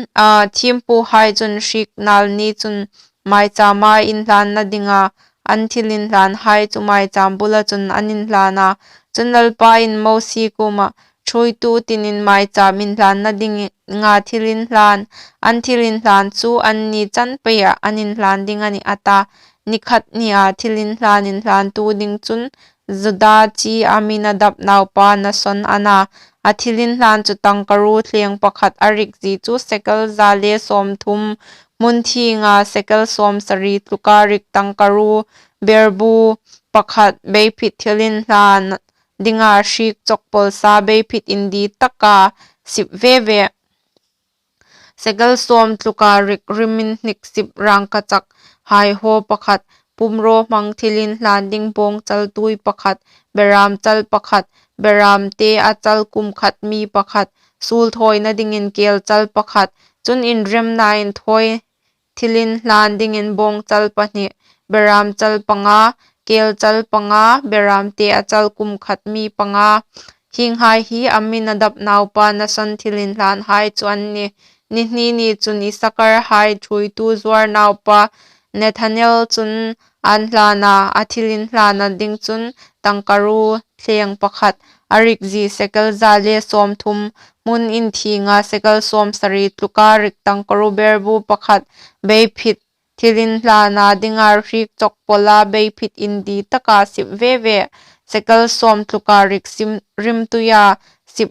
thiempuhai chun hriek nâl ni chun maichama inhlânna dinga an thilinhlânhai chu maichâm bula chun an inhlân a. Chun Lalpain Mosie kuomah, Ṭhuoitu tinin maichâm inhlânna dinga thilinhlân, an thilinhlân chu anni chan peia an inhlân ding a nih, a ta. Ni khat nia thilinhlân inhlântu ding chun Juda chi Aminadab naupa Nason a na. A thilinhlân chu tangkaruo thlêng pakhat, a rikzie chu sekel za le sâwmthum, hmun inthienga sekel sâwmsari tluka rik tangkaruo berbu pakhat, beiphit thilinhlân dinga hriek chawk pawlsa beiphit indi taka sip ve ve. Sekel sâwm tluka rik rim inhnik sip rângkachakhai haw pakhat, pumrawhmang thilinhlân ding bâwngchal tuoi pakhat, berâmchal pakhat, berâmte a chal kum khat mi pakhat, suolthawina dingin kêlchal pakhat. Chun inremna inthawi thilinhlân dingin bâwngchal pahni, berâmchal panga, kêlchal panga, berâmte a chal kum khat mi panga. Hienghai hi Aminadab naupa Nason thilinhlânhai chu an nih. Ni hni ni chun Issakarhai ṭhuoitu Zuar naupa Nethanel chun ân hlân a. A thilinhlâna ding chun tangkaruo thlêng pakhat, a rikzie sekel za le sâwmthum, hmun inthienga sekel sâwmsari tluka rik tangkaruo berbu pakhat, beiphit thilinhlâna dinga hriek chawk pawla beiphit indi taka sip ve ve. Sekel sâwm tluka rik rimtuia sip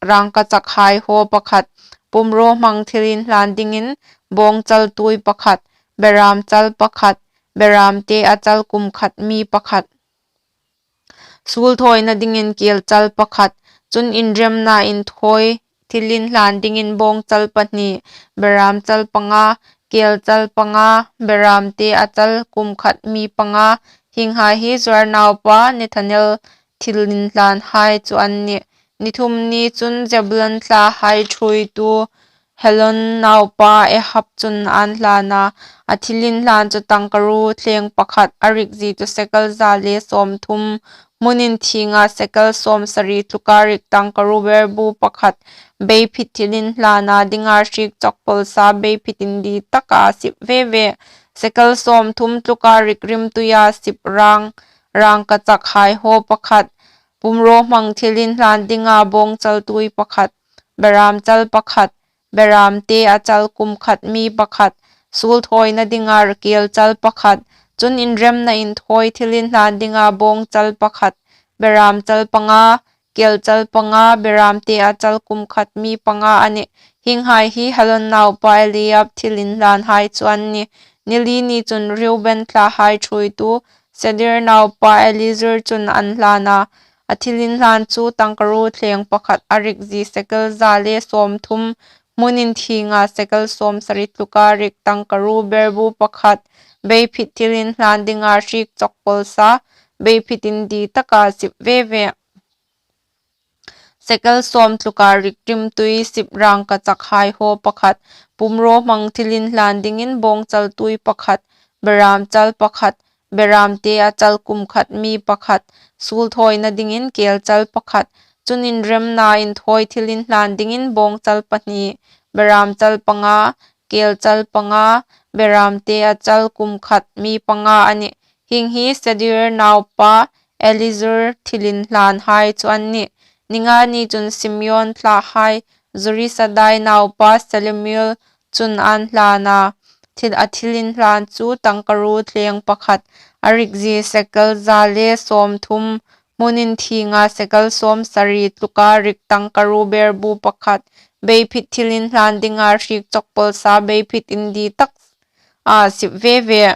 rângkachakhai haw pakhat, pumrawhmang thilinhlân dingin bâwngchal tuoi pakhat, berâmchal pakhat, berâmte a chal kum khat mi pakhat, suolthawina dingin kêlchal pakhat. Chun inremna inthawi thilinhlân dingin bâwngchal pahni, berâmchal panga, kêlchal panga, berâmte a chal kum khat mi panga. Hienghai hi Zuar naupa Nethanel thilinhlânhai chu an nih. Ni thum ni chun Zebulun thlahai ṭhuoitu Helon naupa Ahab chun ân hlân a. A thilinhlân chu tangkaruo thlêng pakhat, a rikzie chu sekel za le sâwmthum, hmun inthienga sekel sâwmsari tluka rik tangkaruo berbu pakhat, beiphit thilinhlâna dinga hriek chawk pawlsa beiphit indi taka sip ve ve. Sekel sâwmthum tluka rik rimtuia sip rângkachakhai haw pakhat, pumrawhmang thilinhlân dinga bâwngchal tuoi pakhat, berâmchal pakhat, berâmte a chal kum khat mi pakhat, suolthawina dinga kêlchal pakhat. Chun inremna inthawi thilinhlân dinga bâwngchal pakhat, berâmchal panga, kêlchal panga, berâmte a chal kum khat mi panga a nih. Hienghai hi Helon naupa Eliab thilinhlânhai chu an nih. Ni li ni chun Reuben thlahai ṭhuoitu Sedeur naupa Elizur chun ân hlân a. A thilinhlân chu tangkaruo thlêng pakhat, a rikzie sekel za le sâwmthum, hmun inthienga sekel sâwmsari tluka rik tangkaruo berbu pakhat, beiphit thilinhlân dinga hriek chawk pawlsa beiphit indi taka sip ve ve. Sekel sâwm tluka rik rimtui sip rângkachakhai haw pakhat, pumrawhmang thilinhlân dingin bâwngchal tuoi pakhat, berâmchal pakhat, berâmte a chal kum khat mi pakhat, suolthawina dingin kêlchal pakhat. Chun inremna inthawi thilinhlân dingin bâwngchal pahni, berâmchal panga, kêlchal panga, berâmte a chal kum khat mi panga a nih. Hieng hi Sedeur naupa Elizur thilinhlânhai chu an nih. Ni nga ni chun Simeon thlahai Zurisadai naupa Selumiel chun ân hlân a. A thilinhlân chu tangkaruo thlêng pakhat, a rikzie sekel za le sâwmthum, hmun inthienga sekel sâwmsari tluka rik tangkaruo berbu pakhat, beiphit thilinhlân dinga hriek chawk pawlsa beiphit indi taka sip ve ve.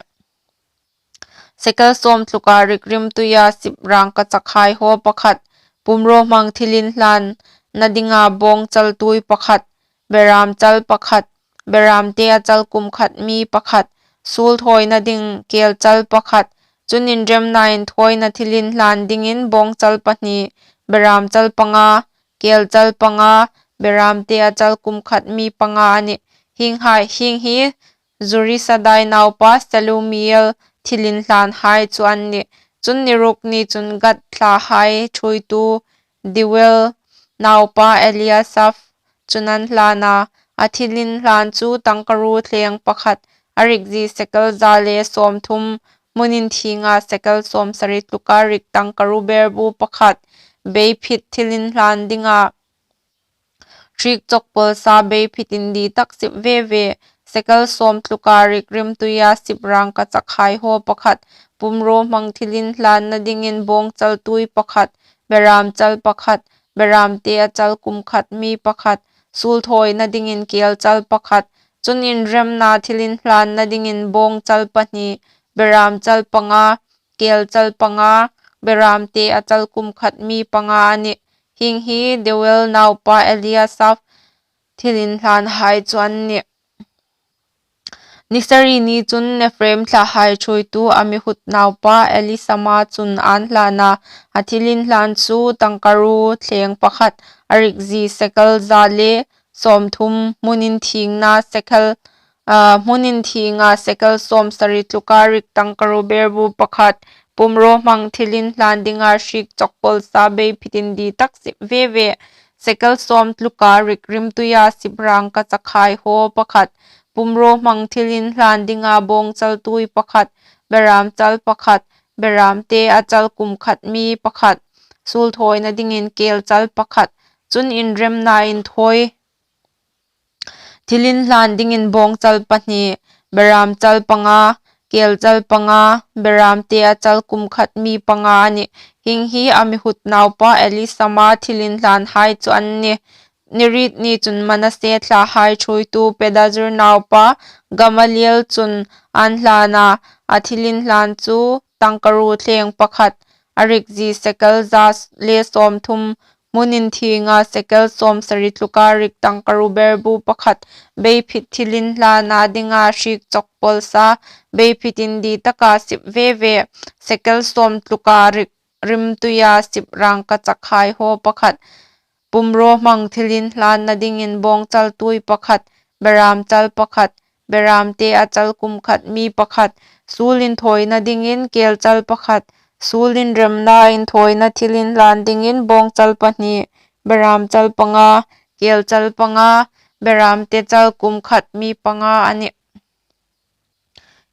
Sekel sâwm tluka rik rimtuia sip rângkachakhai haw pakhat, pumrawhmang thilinhlânna dinga bâwngchal tuoi pakhat, berâmchal pakhat, berâmte a chal kum khat mi pakhat, suolthawina ding kêlchal pakhat, Chun inremna inthawina thilinhlan dingin bawngchal pahni, beramchal panga, kelchal panga, beramte a chal kum khat mi panga a nih. Hieng hai, hieng hi Zurisadai naupa Selumiel thilinhlanhai chu an nih. Chun ni ruk ni chun Gad thlahai ṭhuoitu Deuel naupa Eliasaph chun an hlan a, a thilinhlan chu tangkaruo thleng pakhat, a rikzi sekel za le sawmthum, hmun inthienga sekel sawmsari tluka rik tangkaruo berbu pakhat, beiphit thilinhlan dinga hriek chawk pawlsa beiphit indi tak sip ve ve, sekel sawm tluka rik rimtuia sip rangkachak hai haw pakhat, pumrawhmang thilinhlanna dingin bawngchal tui pakhat, beramchal pakhat, beramte a chal kum khat mi pakhat, suolthawina dingin kelchal pakhat, chun inremna thilinhlanna dingin bawngchal pahni, beramchal panga, kelchal panga, beramte a chal kum khat mi panga a nih. Hieng hi Deuel naupa Eliasaph thilinhlanhai chu an nih. Ni sari ni chun Ephraim thlahai ṭhuoitu Amihud naupa Elisama chun an hlan a, a thilinhlan chu tangkaruo thleng pakhat, a rikzi sekel za le sawmthum, hmun inthienga sekel, ah, hmun inthienga sekel sawmsari tluka rik tangkaruo berbu pakhat, pumrawhmang thilinhlan dinga hriek chawk pawlsa beiphit indi tak sip ve ve, sekel sawm tluka rik rimtuia sip rangkachak hai haw pakhat, pumrawhmang thilinhlan dinga bawngchal tui pakhat, beramchal pakhat, beramte a chal kum khat mi pakhat, suolthawina dingin kelchal pakhat, chun inremna inthawi thilinhlan dingin bawngchal pahni, beramchal panga, kelchal panga, beramte a chal kum khat mi panga a nih. Hieng hi Amihud naupa Elisama thilinhlanhai chu an nih. Ni riet ni chun Manasse thlahai ṭhuoitu Pedazur naupa Gamaliel chun an hlan a, a thilinhlan chu tangkaruo thleng pakhat, a rikzi sekel za le sawmthum, hmun inthienga sekel sawmsari tluka rik tangkaruo berbu pakhat, beiphit thilinhlanna dinga hriek chawk pawlsa beiphit indi taka sip ve ve, sekel sawm tluka rik rimtuia sip rangkachak hai haw pakhat, pumrawhmang thilinhlanna dingin bawngchal tui pakhat, beramchal pakhat, beramte a chal kum khat mi pakhat, suol inthawina dingin kelchal pakhat, suol inremna inthawina thilinhlan dingin bawngchal pahni, beramchal panga, kelchal panga, beramte chal kum khat mi panga a nih.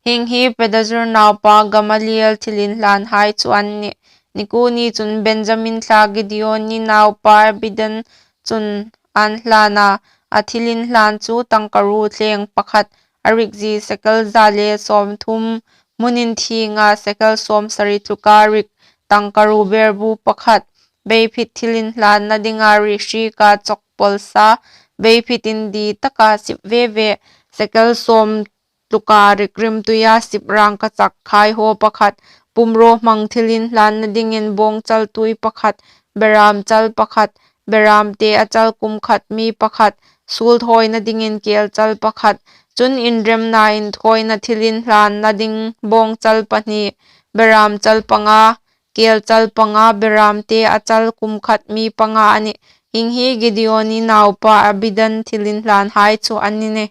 Hieng hi Pedazur naupa Gamaliel thilinhlanhai chu an nih. Ni kuo ni chun Benjamin thla Gideoni naupa Abidan chun an hlan a, a thilinhlan chu tangkaruo thleng pakhat, a rikzi sekel za le sawmthum, hmun inthienga sekel sawmsari tluka rik tangkaruo berbu pakhat, beiphit thilinhlanna dinga hriek chawk pawlsa beiphit indi taka sip ve ve, sekel sawm tluka rik rimtuia sip rangkachak hai haw pakhat, pumrawhmang thilinhlanna dingin bawngchal tui pakhat, beramchal pakhat, beramte a chal kum khat mi pakhat, suolthawina dingin kelchal pakhat, chun inremna inthawina thilinhlanna ding bawngchal pahni, beramchal panga, kelchal panga, beramte a chal kum khat mi panga a nih. Hieng hi Gideoni naupa Abidan thilinhlanhai chu an nih.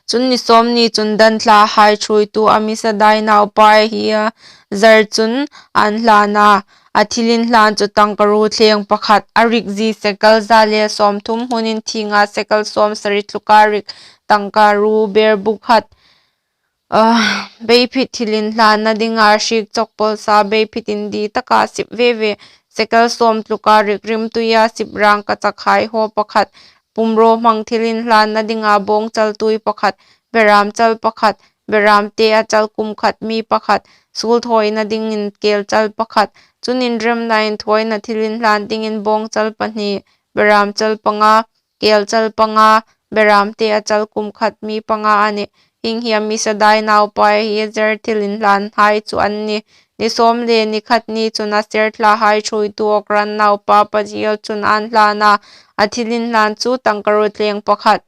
Chun ni sawm ni chun Dan thlahai ṭhuoitu Amisadai naupa Ahiezer chun an hlan a, a thilinhlan chu tangkaruo thleng pakhat, a rikzi sekel za le sawmthum, hmun inthienga sekel sawmsari tluka rik tangkaruo berbu khat, ah, beiphit thilinhlanna dinga hriek chawk pawlsa beiphit indi taka sip ve ve, sekel sawm tluka rik rimtuia sip rangkachak hai haw pakhat, pumrawhmang thilinhlanna dinga bawngchal tui pakhat, beramchal pakhat, beramte a chal kum khat mi pakhat, suolthawina dingin kelchal pakhat, chun inremna inthawina thilinhlan dingin bawngchal pahni, beramchal panga, kelchal panga, beramte a chal kum khat mi panga a nih. Hieng hi Amisadai naupa Ahiezer thilinhlanhai chu an nih. Ni sawm le ni khat ni chun Aser thlahai ṭhuoitu Okran naupa Pagiel chun an hlan a, a thilinhlan chu tangkaruo thleng pakhat,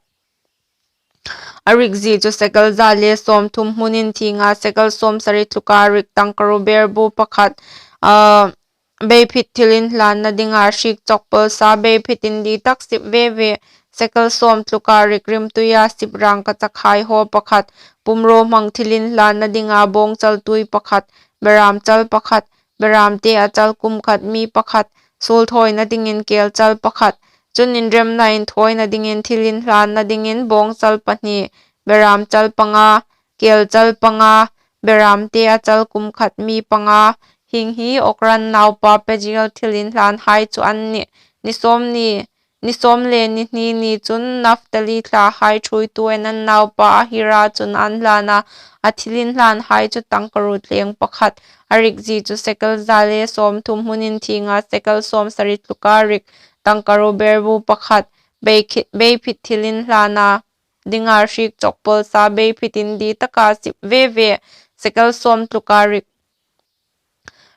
A rikzi chu sekel za le sawmthum, hmun inthienga sekel sawmsari tluka rik, tangkaruo berbu pakhat, a, beiphit thilinhlanna dinga hriek chawk pawlsa beiphit indi tak sip ve ve, sekel sawm tluka rik, rimtuia sip rangkachak hai haw pakhat, pumrawhmang thilinhlanna dinga bawngchal tui pakhat, beramchal pakhat, beramte a chal kum khat mi pakhat, suol thawina dingin kelchal pakhat, chun inremna inthawina dingin thilinhlanna dingin bawngchal pahni, beramchal panga, kelchal panga, beramte a chal kum khat mi panga, hieng hi Okran naupa Pagiel thilinhlan hai chu an nih. Ni sawm ni, ni sawm le ni hni ni chun Naphtali thlahai ṭhuoitu Enan naupa Ahira chun an hlan a, a thilinhlan hai chu tangkaruo thleng pakhat, a rikzi chu sekel za le sawmthum, hmun inthienga sekel sawmsari tluka rik, tangkaruo berbu pakhat, beikhi-, beiphit thilinhlanna dinga hriek chawk pawlsa beiphit indi taka sip ve ve, sekel sawm tluka rik,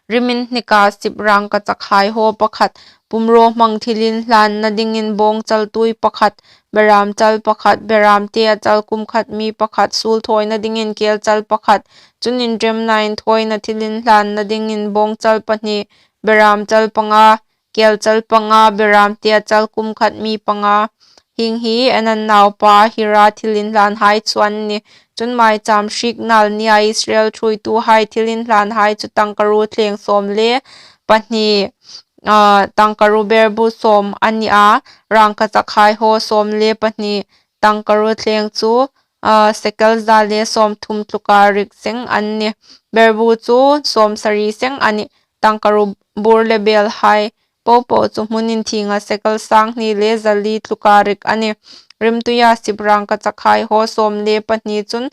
rim inhnika sip rangkachak hai haw pakhat, pumrawhmang thilinhlanna dingin bawngchal tui pakhat, beramchal pakhat, beramte a chal kum khat mi pakhat, suol thawina dingin kelchal pakhat, chun inremna inthawina thilinhlanna dingin bawngchal pahni, beramchal panga, kelchal panga, beramte a chal kum khat mi panga. Hieng hi Enan naupa Ahira thilinhlan hai chu an nih. Chun maicham hriek nal nia Israel ṭhuoituhai thilinhlan hai chu tangkaruo thleng sawm le pahni, a, tangkaruo berbu sawm a ni a, rangkachak hai haw sawm le pahni, tangkaruo thleng chu, a, sekel za le sawmthum tluka rik seng an nih. Berbu chu sawmsari seng a nih. Tangkaruo bur le bel hai popo chu hmun inthienga sekel sang hni le za li tluka rik a nih. Rimtuia sip rangkachak hai haw sawm le pahni chun,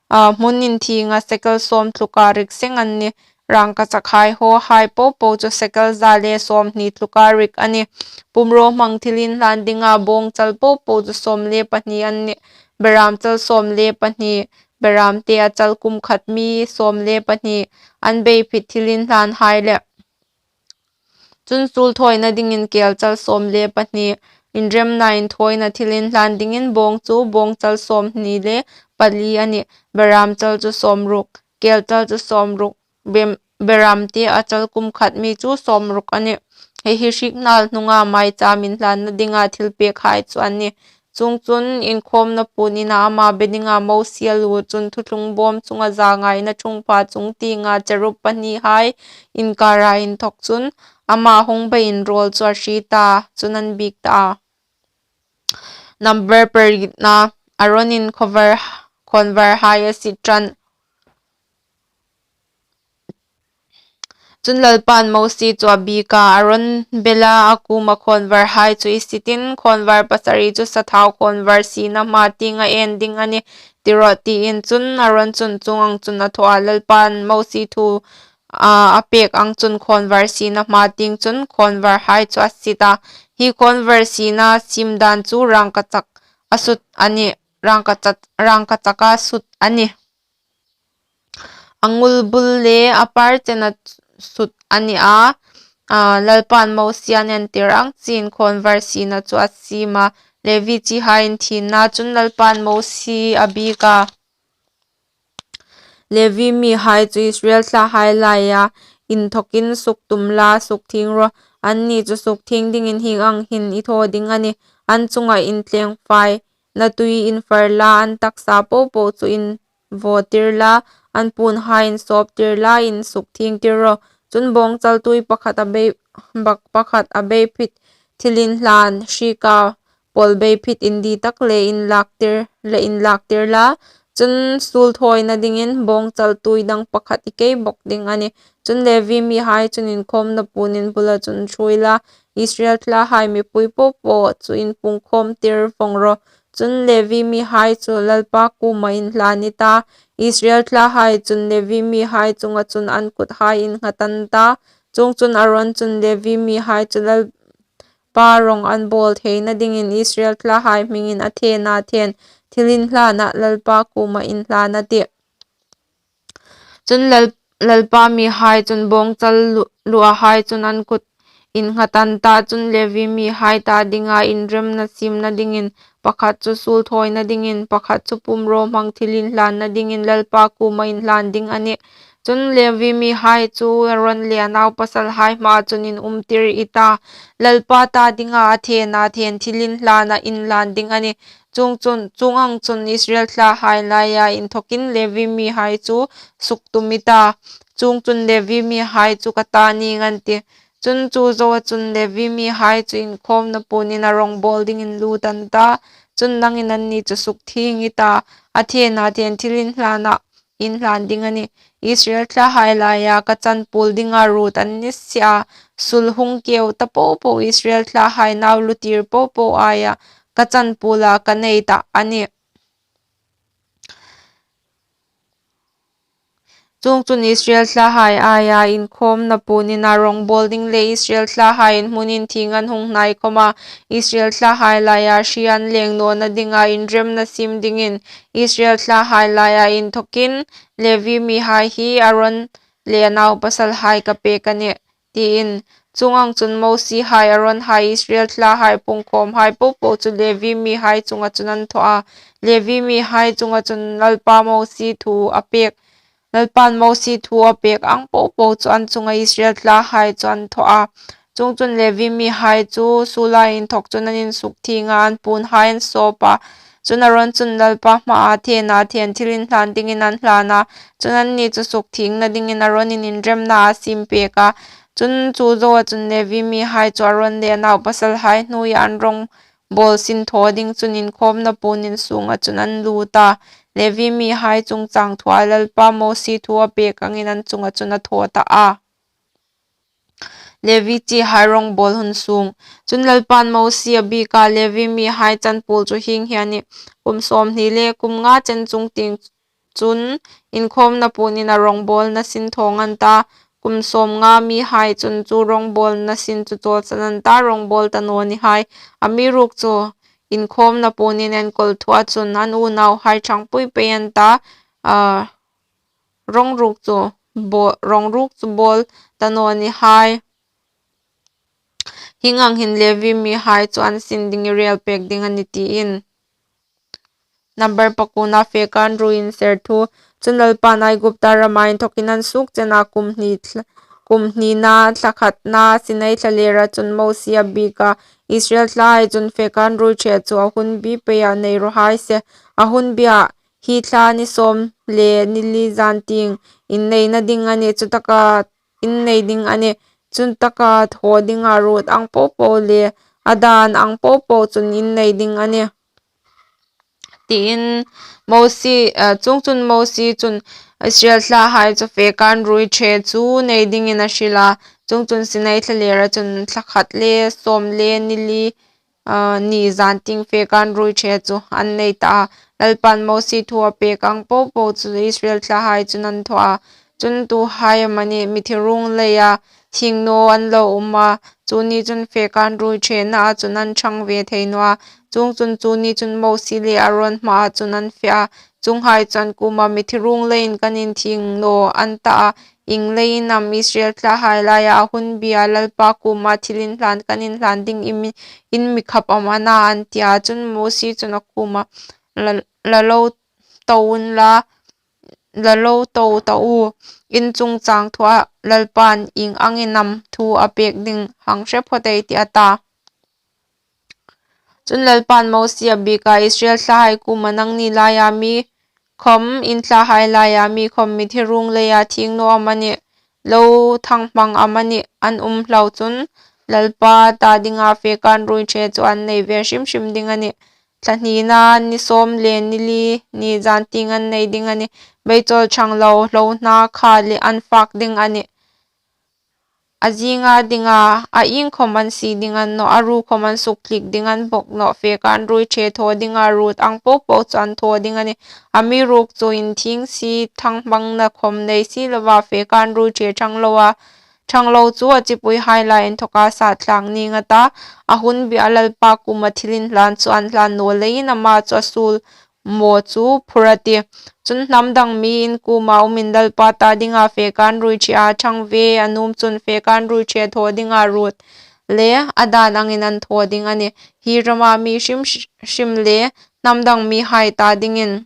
a, hmun inthienga sekel sawm tluka rik seng an nih. Rangkachak hai haw hai popo chu sekel za le sawmhni tluka rik a nih. Pumrawhmang thilinhlan dinga bawngchal popo chu sawm le pahni an nih. Beramchal sawm le pahni, beramte a chal kum khat mi sawm le pahni, an beiphit thilinhlan hai le. Chun suol thawina dingin kelchal sawm le pahni, inremna inthawina thilinhlan dingin bawng chu bawngchal sawmhni le pali a nih. Beramchal chu sawmruk, kelchal chu sawmruk, bem-, beramte a chal kum khat mi chu sawmruk a nih. Hei hi hriek nal hnunga maicham inhlanna dinga thilpek hai chu a nih. Chuongchun inkhawmna puon ina ama be dinga Mosie a lu chun thuthlung bawm chunga zangaina ṭhungpha chung tienga cherub pahni hai inkara inthawk chun ama hung beiin rawl chu a hriet a, chun an biek ta a. Number paritna, Aronin khawvar, khawnvar hai a sit ṭan. Chun Lalpan Mosie chu a biek a, Aron bela a kuoma khawnvar hai chu i sitin, khawnvar pasari chu sathau khawnvar siena hma tienga en ding a nih, ti rawh, tiin. Chun Aron chun chuong ang chun a thaw a, Lalpan Mosie thu, a, a pek ang chun khawnvar siena hma tieng chun khawnvar hai chu a sit a. Hi khawnvar siena siem dan chu rangkachak a sut a nih, rangkachak, rangkachaka sut a nih. A ngul bul le a par chena sut a ni a. A, Lalpan Mosie an entir ang chun khawnvar siena chu a siem a. Levi chihai inthienna chun Lalpan Mosie a biek a, Levi mihai chu Israel thlahai laia inthawkin suktum la, sukthieng rawh. Anni chu sukthieng dingin hieng ang hin i thaw ding a nih. An chunga inthleng fai na tui infar la, an taksa popo chu invaw tir la, an puonhai insawp tir la, insukthieng tir rawh. Chun bawngchal tui pakhat a bei, bak pakhat a beiphit thilinhlan hrieka pawl beiphit indi tak le inlak tir, le inlak tir la. Chun suol thawina dingin bawngchal tui dang pakhat i kei bawk ding a nih. Chun Levi mihai chun inkhawmna puon in bula chun ṭhuoi la, Israel thlahai mipui popo chu inpungkhawm tir vawng rawh. Chun Levi mihai chu Lalpa kuoma inhlan i ta, Israel thlahai chun Levi mihai chunga chun an kuthai innghat an ta. Chuongchun Aron chun Levi mihai chu Lalpa rawng an bawl theina dingin Israel thlahai hmingin a thena then thilinhlana Lalpa kuoma inhlan a tih. Chun Lal-, Lalpa mihai chun bawngchal lu-, luahai chun an kut innghat an ta. Chun Levi mihai ta dinga inremna siemna dingin, pakhat chu suol thawina dingin, pakhat chu pumrawhmang thilinhlanna dingin Lalpa kuoma inhlan ding a nih. Chun Levi mihai chu Aron le a naupasalhai hmaa chun inumtir i ta, Lalpa ta dinga a thena then thilinhlana inhlan ding a nih. Chuongchun, chuong ang chun Israel thlahai laia inthawkin Levi mihai chu suktum i ta, chuongchun Levi mihai chu ka ta ning an tih. Chun chu zoa chun Levi mihai chu inkhawmna puonin a rawngbawl dingin lut an ta. Chun nangin anni chu sukthieng i ta, a thena then thilinhlana inhlan ding a nih. Israel thlahai laia ka chanpuol dinga ruot an ni si a, sul hung keu ta po po, Israel thlahai nau lutir po po aia ka chanpuola ka nei ta a nih. Chuongchun Israel thlahai aia inkhawmna puonin a rawngbawl ding le Israel thlahai in hmun inthieng an hung hnai khawma Israel thlahai laia hri an leng nawna dinga inremna siem dingin Israel thlahai laia inthawkin Levi mihai hi Aron le a naupasalhai ka pek a nih, tiin. Chuong ang chun Mosie hai, Aron hai, Israel thlahai pungkhawmhai po po chu Levi mihai chunga chun an thaw a. Levi mihai chunga chun Lalpa Mosie thu a pek, Lalpan Mosie thu a pek ang po po chu an chunga Israel thlahai chu an thaw a. Chuongchun Levi mihai chu suola inthawk chun an insukthieng a, an puonhai an sawp a. Chun Aron chun Lalpa hmaa thena then thilinhlan dingin an hlan a. Chun anni chu sukthiengna dingin Aronin inremna a siem pek a. Chun chu zoa chun Levi mihai chu Aron le a naupasalhai hnuoia an rawngbawl sinthaw ding chun inkhawmna puon in sunga chun an lut a. Levi mihai chungchang thua Lalpa Mosie thu a pek angin an chunga chun a thaw ta a. Levi chihai rawngbawl hun sung. Chun Lalpan Mosie a biek a, Levi mihai chanpuol chu hieng hi a nih. Kum sawmhni le kum nga chen chungtieng chun inkhawmna puonin a rawngbawlna sin thawng an ta. Kum sawmnga mihai chun chu rawngbawlna sin chu chawlsan an ta, rawngbawl ta naw ni hai. Amiruokchu inkhawmna puonin enkawl thua chun an unauhai ṭhangpui pei an ta, a, rawng ruk chu baw-, rawng ruk chu bawl ta naw ni hai. Hieng ang hin Levi mihai chu an sin ding i rel pek ding a nih, tiin. Number pakuona, Fekan Ruoi Inser Thu. Chun Lalpan Aigupta rama inthawkin an suok chen a, kum hni thla-, kum hnina thla khatna Sinai thlalera chun Mosie a biek a, Israel thlahai chun Fekan Ruoi ṭhe chu a hunbi peia nei raw hai se. A hunbia hi thla ni sawm le ni li zan tieng inneina ding a nih, chutaka innei ding a nih, chutaka thaw dinga ruot ang po po le a dan ang po po chun innei ding a nih, tiin Mosie, eh, chuongchun Mosie chun Israel thlahai chu Fekan Ruoi ṭhe chu nei dingin a hril a, chuongchun Sinai thlalera chun thla khat le sawm le ni li, ah, ni zan tieng Fekan Ruoi ṭhe chu an nei ta a. Lalpan Mosie thu a pek ang po po chu Israel thlahai chun an thaw a. Chun tuhai amanih mithi ruong leia thieng naw an lo um a, chu ni chun Fekan Ruoi ṭhenaa chun an ṭhang ve thei naw a. Chuongchun chu ni chun Mosie le Aron hmaa chun an fe a. Chuonghai chu an kuoma, mithi ruong leiin kan inthieng naw an ta a, ieng leiin am Israel thlahai laia a hunbia Lalpa kuoma thilinhlan kan inhlan ding i mi, in mi khap am a na, an ti a. Chun Mosie chun a kuoma, la, la lo to unla, la lo to ta u, in chungchang thua Lalpan ieng angin am thu a pek ding hang hre phawt ei tih, a ta. Chun Lalpan Mosie a biek a, Israel thlahai kuoma, nangni laia mi khom, in thlahai laia mi khom mithi ruong leia thieng naw amanih, lo thang hmang amanih an um hlak chun Lalpa ta dinga Fekan Ruoi ṭhe chu an nei ve hrim hrim ding a nih. Thla hnina ni sawm le ni li ni zan tieng an nei ding a nih. Beichawl ṭhang lo, hlohna kha le an fak ding a nih. A zinga dinga, a ieng khom an sie ding a ni naw, a ru khom an suk tlik ding a ni bawk nawh. Fekan Ruoi ṭhe thaw dinga ruot ang po po chu an thaw ding a nih. Amiruokchu inthieng si thang hmangna khom nei si lova Fekan Ruoi ṭhe ṭhang lo a, ṭhang lo chu a chipuihai lai inthawka sat thlak ning a ta. A hunbia Lalpa kuoma thilinhlan chu an hlan naw leiin ama chu a suol maw chu phur a tih. Chun hnam dang mi in kuoma umin Lalpa ta dinga fekan ruoiṭhe a ṭhang ve a nuom chun fekan ruoiṭhe thaw dinga ruot le a dân angin an thaw ding a nih. Hi rama mi hrim hrim le hnam dang mihai ta dingin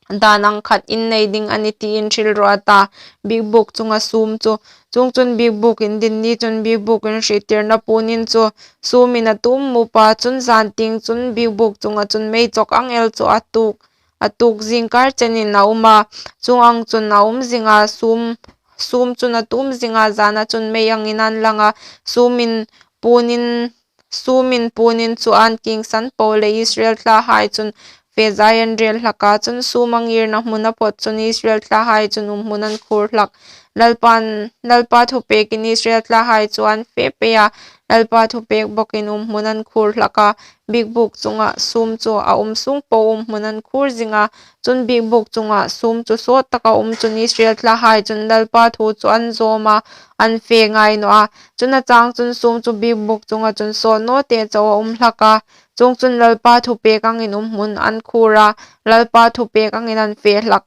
dân ang khat in nei ding a nih tiin hril rawh a ta. Biekbûk chunga sûm chu. Chuongchun biekbûk indin ni chun biekbûk inhriettirna puon in chu sûmin a tuom mup a, chun zântieng chun biekbûk chunga chun mei chawk ang el chu a tuok, a tuok zîngkâr chenin a um a, chuong ang chun a um zing a, sûm, sûm chun a tuom zing a, zâna chun mei angin ân lang a, sûmin puon in, sûmin puon in chu ân kiengsan po leh Israel thlahai chun fe zai an rêl hlak a. Chun sûm a ngîrna hmuna phawt chun Israel thlahai chun umhmun an khuor hlak. Lalpain, Lalpa thupêkin Israel thlahai chu an fe pei a, Lalpa thupêk bawkin umhmun an khuor hlak a. Biekbûk chunga sûm chu a um sûng po umhmun an khuor zing a. Chun biekbûk chunga sûm chu sawt taka um chun Israel thlahai chun Lalpa thu chu an zâwm a, an fe ngai naw a. Chun a chang chun sûm chu biekbûk chunga chun sawt nawte chau a um hlak a. Chuongchun Lalpa thupêk angin umhmun an khuor a, Lalpa thupêk angin an fe hlak.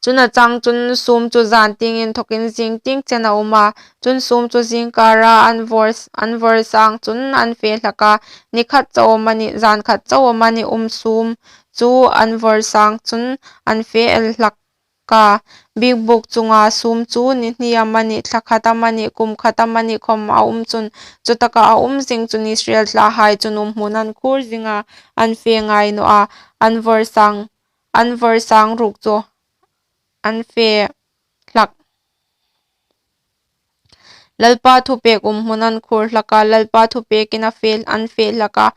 Chun a chang chun sûm chu zântieng inthawkin zîngtieng chen a um a. Chun sûm chu zîngkâra an vawr, an vawrsâng chun an fe hlak a. Ni khat chau amanih, zân khat chau amanih um sûm chu an vawrsâng chun an fe el hlak a. Biekbûk chunga sûm chu ni hni amanih, thla khat amanih, kum khat amanih khawm a um chun, chutaka a um zing chun Israel thlahai chun umhmun an khuor zing a, an fe ngai naw a, an vawrsâng, an vawrsâng ruok chu an fe hlak. Lalpa thupêk umhmun an khuor hlak a, Lalpa thupêkin a fe, an fe hlak a.